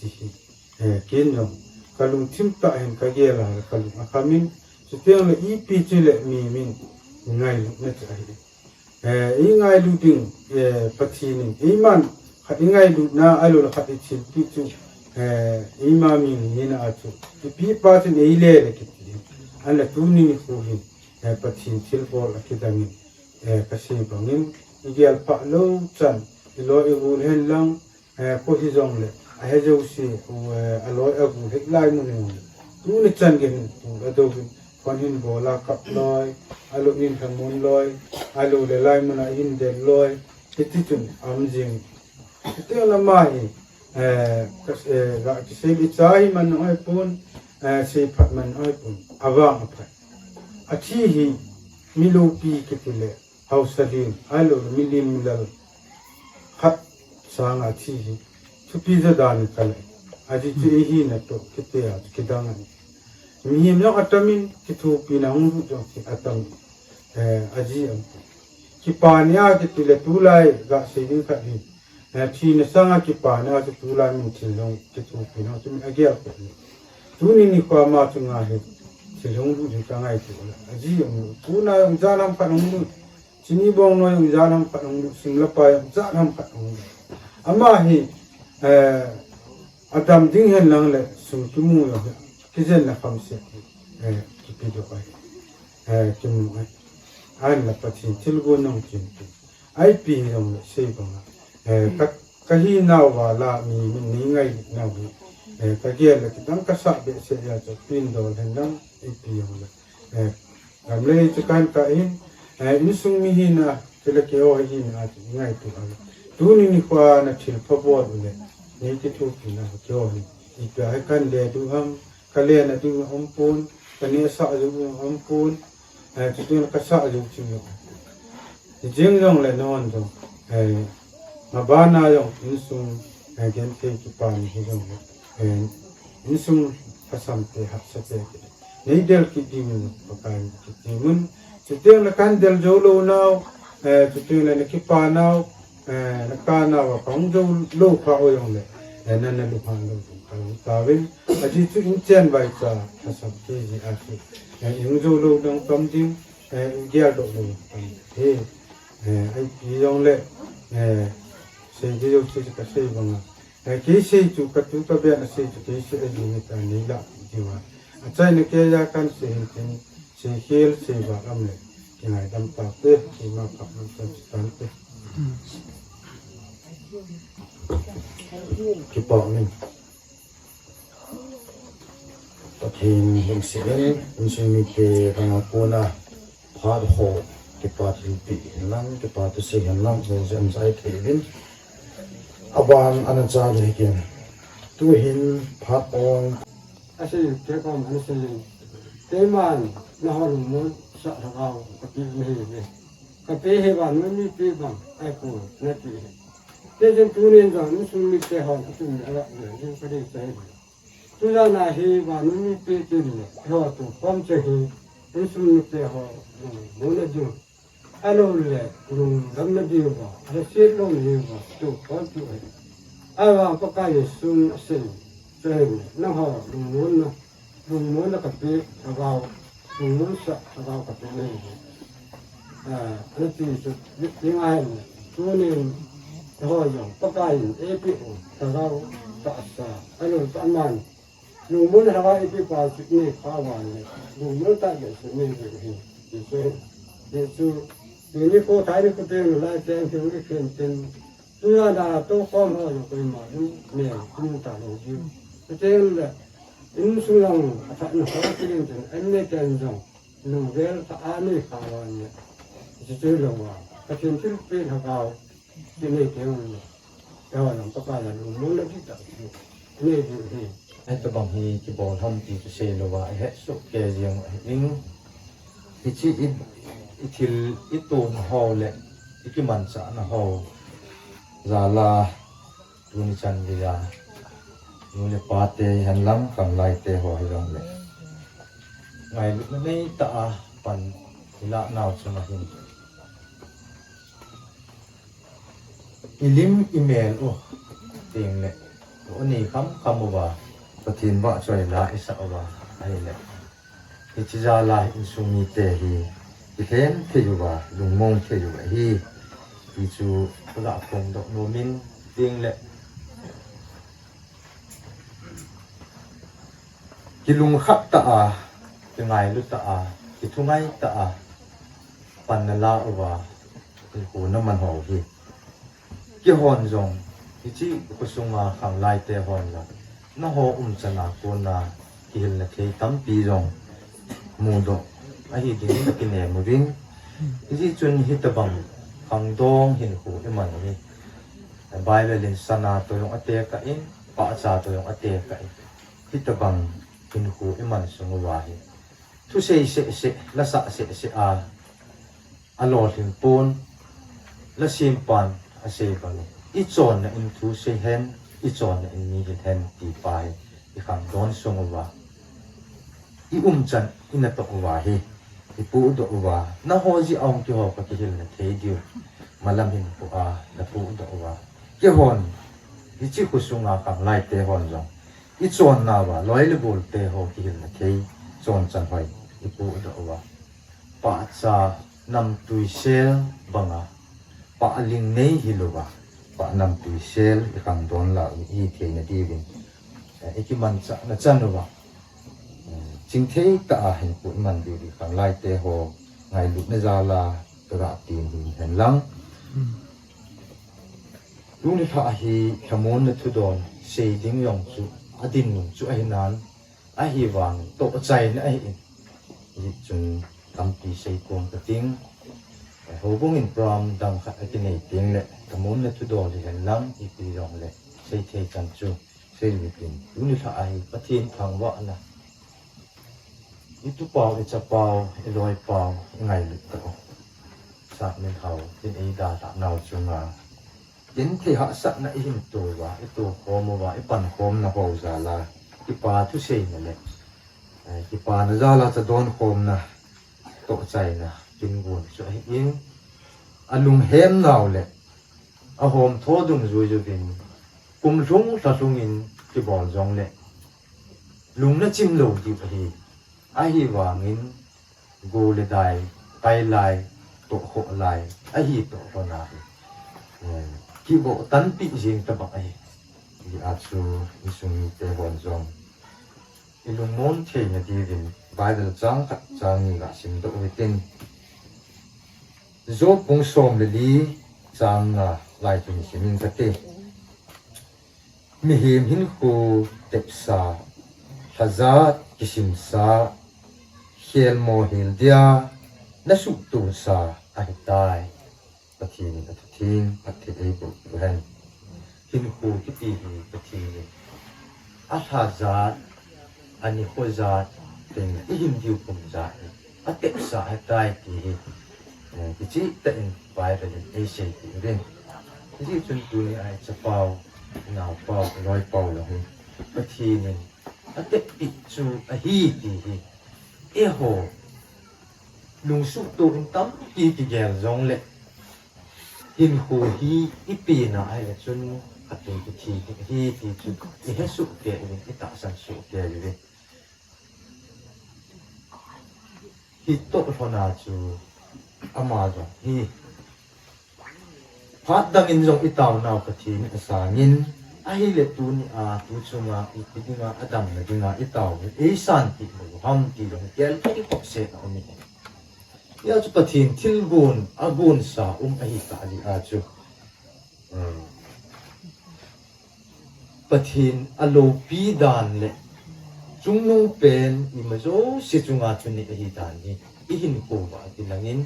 ti hi, eh, ken jong ka lungthim tah hin ka gel a le ka lung akham in, chuteng le ipi chu le mihem in ngailutna chu ahi. Eh, i ngailut ding, eh, Pathen in, eiman khat i ngailutna, ahilou le khat i thilpeh chu, eh, eima mi hina a chu, ipi pa chun ei le le kiti. Ahile tuni nikho hin, eh, Pathen thilbol akidang in, eh, ka sei bang in, i gel pha lou chan, i loi i gol hen lang, eh, koi hijongle, ahe jouse, eh, aloi agol hih lai mun in, tuni chan gei hin, pu adou in, phone hin bol a kap loi, ahilou in lhamon loi, ahilou le lai mun a hin del loi, hiti chun aum jing. Hiti lama hi, eh, ka, eh, ga kisei le cha hi man oi pon, eh, sei phat man oi pon, avang aphat. Athi hi, mi loupi kiti le, haosa lin, ahilou le milim milal khat sanga thi hi thupi ja dan kal e. Ajeh chu ihina toh kiti a kidang ahi. Mihem jong atam in, kithopina hung lut jong atam in. Eh, ajeh am. Kipa ni a kiti le tulai ga sei ding khat hi. Eh, thina sanga kipa ni a chu tulai min thil jong kithopina chu min agel khat ni. Tuni nikho a ama chunga hi thil hung lut hi ka ngaito le. Ajeh am. Tuna jong jan ham khat hung lut. Chini bong noi jong jan ham khat hung lut, simla pa jong jan ham khat hung lut. Ama hi, eh, adam ding hen lang le sum kimu jong hi, kijenna khamset hi, eh, kipe doh ahi, eh, kimu ahi. Ahinla Pathen thilgon jong kipe. Ipi hi jong le sei banga, eh, ka, ka hinau val a mi, mi nei ngailutnau hi, eh, ka gel le kidang ka sah behseh a chu pindol hen lang, ipi jong le, eh, Gamlei chu kan kah in, eh, insung mi hina, chule keiho hina chu ngaito a. Tuni nikho a na thilpha bol u le, nei kithopi na keiho hi. Ipi a hi kan le diu ham, ka le na diu um pon, ka nehsah jou um pon, eh, chuteng le ka sah jou chim lou. Hijeng jongle non jong, eh, mabana jong insung, eh, genthei kipa ni hijongle, eh, insung lhasam te, hahsa te, nei del kit ding in Pakai in kiti mun. Chuteng le kan del jou lou nau, eh, chuteng le na kipa nau, eh, na ka nau a ka hung jou lou kha o jongle, eh, na na lunghan lou ding ka long tauvin. Ajeh chu in chen vai cha lhasam te ji a chu, eh, i hung jou lou ding tam ding, eh, i gel doh lou ding tam ding. Eh, ipi jongle, eh, sei ding jou chu ka sei banga. Eh, kei sei chu, ka tu ka beh a sei chu, kei sei a jing ta nei lah diu a. Achaina keiya kan sei hin tin, sei khel, sei val um le, kingaidam tau te, keima phat lam tan tan te. Kipa min. Pathen lungset in, insung mite banga kona phat ho, kipa thilpeh hen lang, kipa thusei hen lang, jong jong jai thei uvin. Aban ana cha le ken. Tu hin phat ong. Asei, kei kom ana sei in. Keiman, nangho lungmonsah lhagao, ka pe nahi uve. Ka pe hi vannoi mipi bang, ahipoi, nati hi. Kei jong tunin jong, insung mite ho, ka tum le, ala, le, jong ka dei cha hi. Tujan a hi vannoi mipi tin le, eiho tu khom che hi, insung mite ho, lungmonna diu. Ahilou le, lungdamna diu va, lhaset lou diu va, tu khom tu hi. Ahivang Pakai Jesun asei, che hi, nangho, lungmonna, lungmonna ka pe, lhagao, lungmonsah lhagao ka pe nahi uve. Ah, ana ti chu, ti ngai le, tunin, eiho jong, Pakai in eipeh u, lhagao tahsa, ahilou le aman, lungmon lhagao eipeh pa chu inei kha uva le, lungmon tah beh chu inei diu ahi, ti chu, ti chu, tuni kho thai nikho teng lai teng thil kikhen tin, tujan a tou khom ho jong koima in, nei, in ta lou diu. Chuteng le, insung lang, athat na ho kilin tin, an nei ten jong, lungvel tah a nei kha uva le, chu chu lou a, Pathen thilpeh lhagao, ti nei teng le, eiho jong Pakai a lungmonna dihtah chu, nei diu ahi. Hitobang hi kibol ham ti chu sei louva, i het soh kei jeng u ahi in. Hiche i, i thil i tona ho le, i kimanchahna ho jal a, tuni chan geiya, nu le pa te hihen lang, khanglai te ho hijongle, ngailutna nei tah a pan i lah nau chunga hin, i lim i mel u teng le, u nei kham kham uva, Pathen vahchoi la i sah uva, ahile, hiche jal a insung mite hi, i lhem thei uva, lungmong thei u ahi, ti chu ka ga phongdoh nom in, teng le, kilungkhat tah a, kingailu tah a, kithu ngai tah a, pan na la uva, hinkho na man ho hi. Keihon jong, hiche khosunga khanglai te hon jong, nangho umchan a kona kihilna thei tampi jong mudoh ahi ding in ka kinem uvin. Hijeh chun hitobang khangdong hinkho i man u hi, Bible in sana toh jong atekah in, pahcha toh jong atekah in, hitobang hinkho i man sung uva hi, thusei seh seh, lasah seh seh a, alolhing pon, lasempan asei bang in, i chonna in thu sei hen, i chonna in mi hil hen ti pa hi i khangdon sung uva, i umchan i natoh uva hi, i pudoh uva, nangho jeh a hung kihou ka kihilna thei diu, malam hinkho a na pudoh uva, keihon, hiche khosunga khanglai te hon jong, i chonna uva, loi le gol te ho kihilna thei, chonchan hoi i pudoh uva, pahcha namtui sel banga, pah ling nei hilouva, pah namtui sel i khangdon lah u i hi theina diuvin, eh, i kimanchahna chan uva, eh, chingthei tah a hinkho i man diu hi khanglai te ho ngailutna jal a ka ga tin hin hen lang. Tuni lhah hi lhamonna thudon sei ding jong chu adinmun chu ahi nan, ahivangin tohchaina ahi in, hijeh chun Tampi sei kong ka ting. Houbung in program dang khat a kinei ting le, ka mun le thudol hi hen lang, ipi jong le, sei thei chan chu, sei ni tin. Tuni lha ahi, Pathen thangvahna. I tupau, i chapau, i loipau, i ngailut tau. Sap min hau, tin ei dalhah nau chunga. Kin thei hahsatna i hin to uva, i to khom uva, i pan khomna ho jal a. Kipa thu seina le. Eh, kipana jal a cha don khomna. Toh chaina, kin gon chu ahi in. A lunghem nau le. A hom tho dungjui juvin. Kum lhung lha lhung in kibol jong le. Lungna chim lou diu ahi. Ahivangin, go le dai, pai lai, toh khoh lai, ahi toh lhon ahi. Eh, kivoh tanpi jing tabang ahi. Hijeh a chu, insung mite hon jong. I lungmon theina diuvin, Bible chang khat chang ni ga sim doh u hitin. Job bung som le li chang nga lai chun sim in kate. Mihem hinkho tepsa, lhajat kisimsa, khelmo hel dia, na suhtohsa ahitai. Pathen in athu theng, phatthei eiboh u hen. Hinkho kiti hi Pathen in alhajat, anikho jat, teng i hin diu pum jat hi. Atepsa ahitai ti hi, eh, kicheh tah in Bible in eisei peh uvin. Hijeh chun tuni a i chapau, i naopau, i loipau jong hi Pathen in atep peh chu ahi ti hi. Eiho, lungsuhtoh in tampi kigel jong le. Hinkho hi i pina ahile chun, atun kithi ding ahi ti chu, i hesoh kei uvin, i tahsan soh kei uvin. Hitoh lhon a chu ama jong hi. Phat dang in jong i taonau Pathen asangin, ahile tuni a, tu chunga, ipi dinga, adamna dinga, i tao, ei sanpeh lou ham ti jong, gel thei khop set a um in. Hijeh a chu Pathen thilgon, agonsa um ahi tah jeh a chu. Hmm. Pathen aloupi dan le chungnung pen ima jouse chunga thunei ahi dan hi i hinkho uva kilangin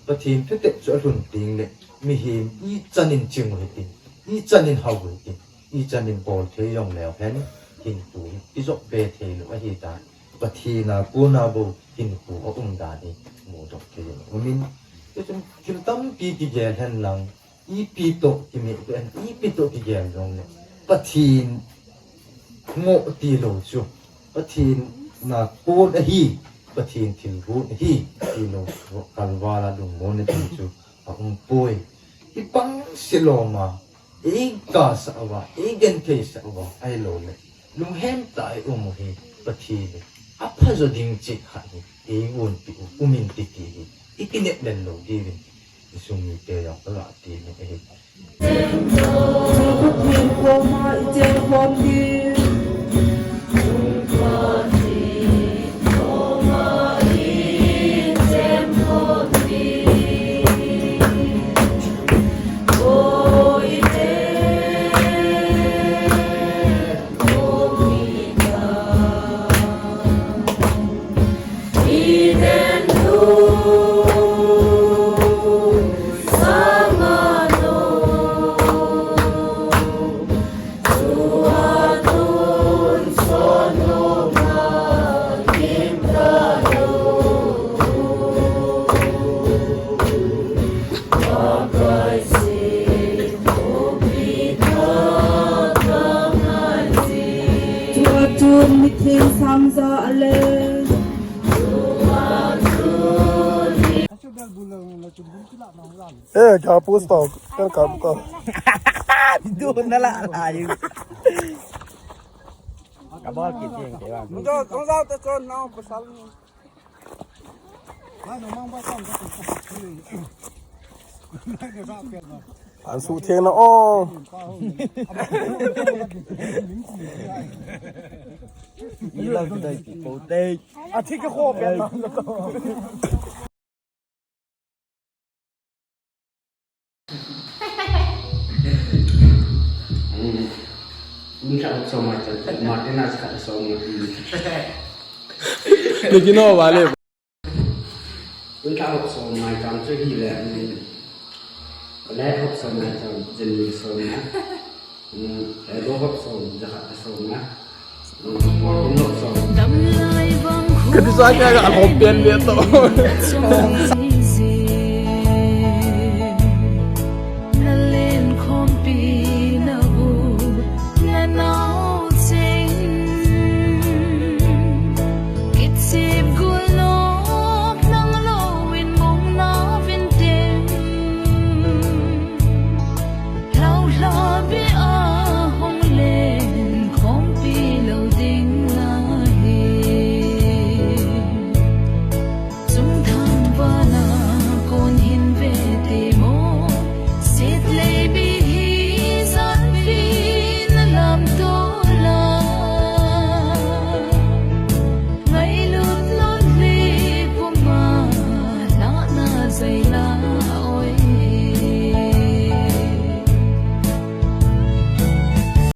Pathen thutep chu alhun teng le mihem ichan in ching u hitin, ichan in hao u hitin, ichan in bol thei jong leu hen hinkho hi kijop be thei lou ahi dan Pathen a kona bou hinkho aum dan hi mudoh thei in um in, hichun thil tampi kigel hen lang Ipi toh kimeh beh a, ipi toh kigel jong le. Pathen ngoh tilou chu. Pathen na kon ahi, Pathen thilgon ahi, tilou kalval a lungmonna ding chu aumpoi. Ibang silom a, eigasah uva, eigentheisah uva, ahilou le. Lunghem tah a i um u hi, Pathen in aphajo ding cheh khat hi, eigonpeh u, um in ti hi, ikinep lel lou diuvin. Insung mite jong kaga ti nom ahi. Chun mi theng sang ja a le. Eh, kya post tau? Kya kaam ka? Doon na lang tayo. Kabal kit yung kaya. Ang daw, ang daw, tas yun, no, pasal mo. An suh theng na o. Ilang kita ipo te. A thik ko pen na. Ni khat sawm a chal, Martin a khat sawm a. Ni kino vale. Tun tha hop som mai chang chu hi le, um, le hop som mai chang, jen ni som na. Um, eh, do hop som, ja khat som na. Um, hop som. Ka design ka, ka hop pen ve to.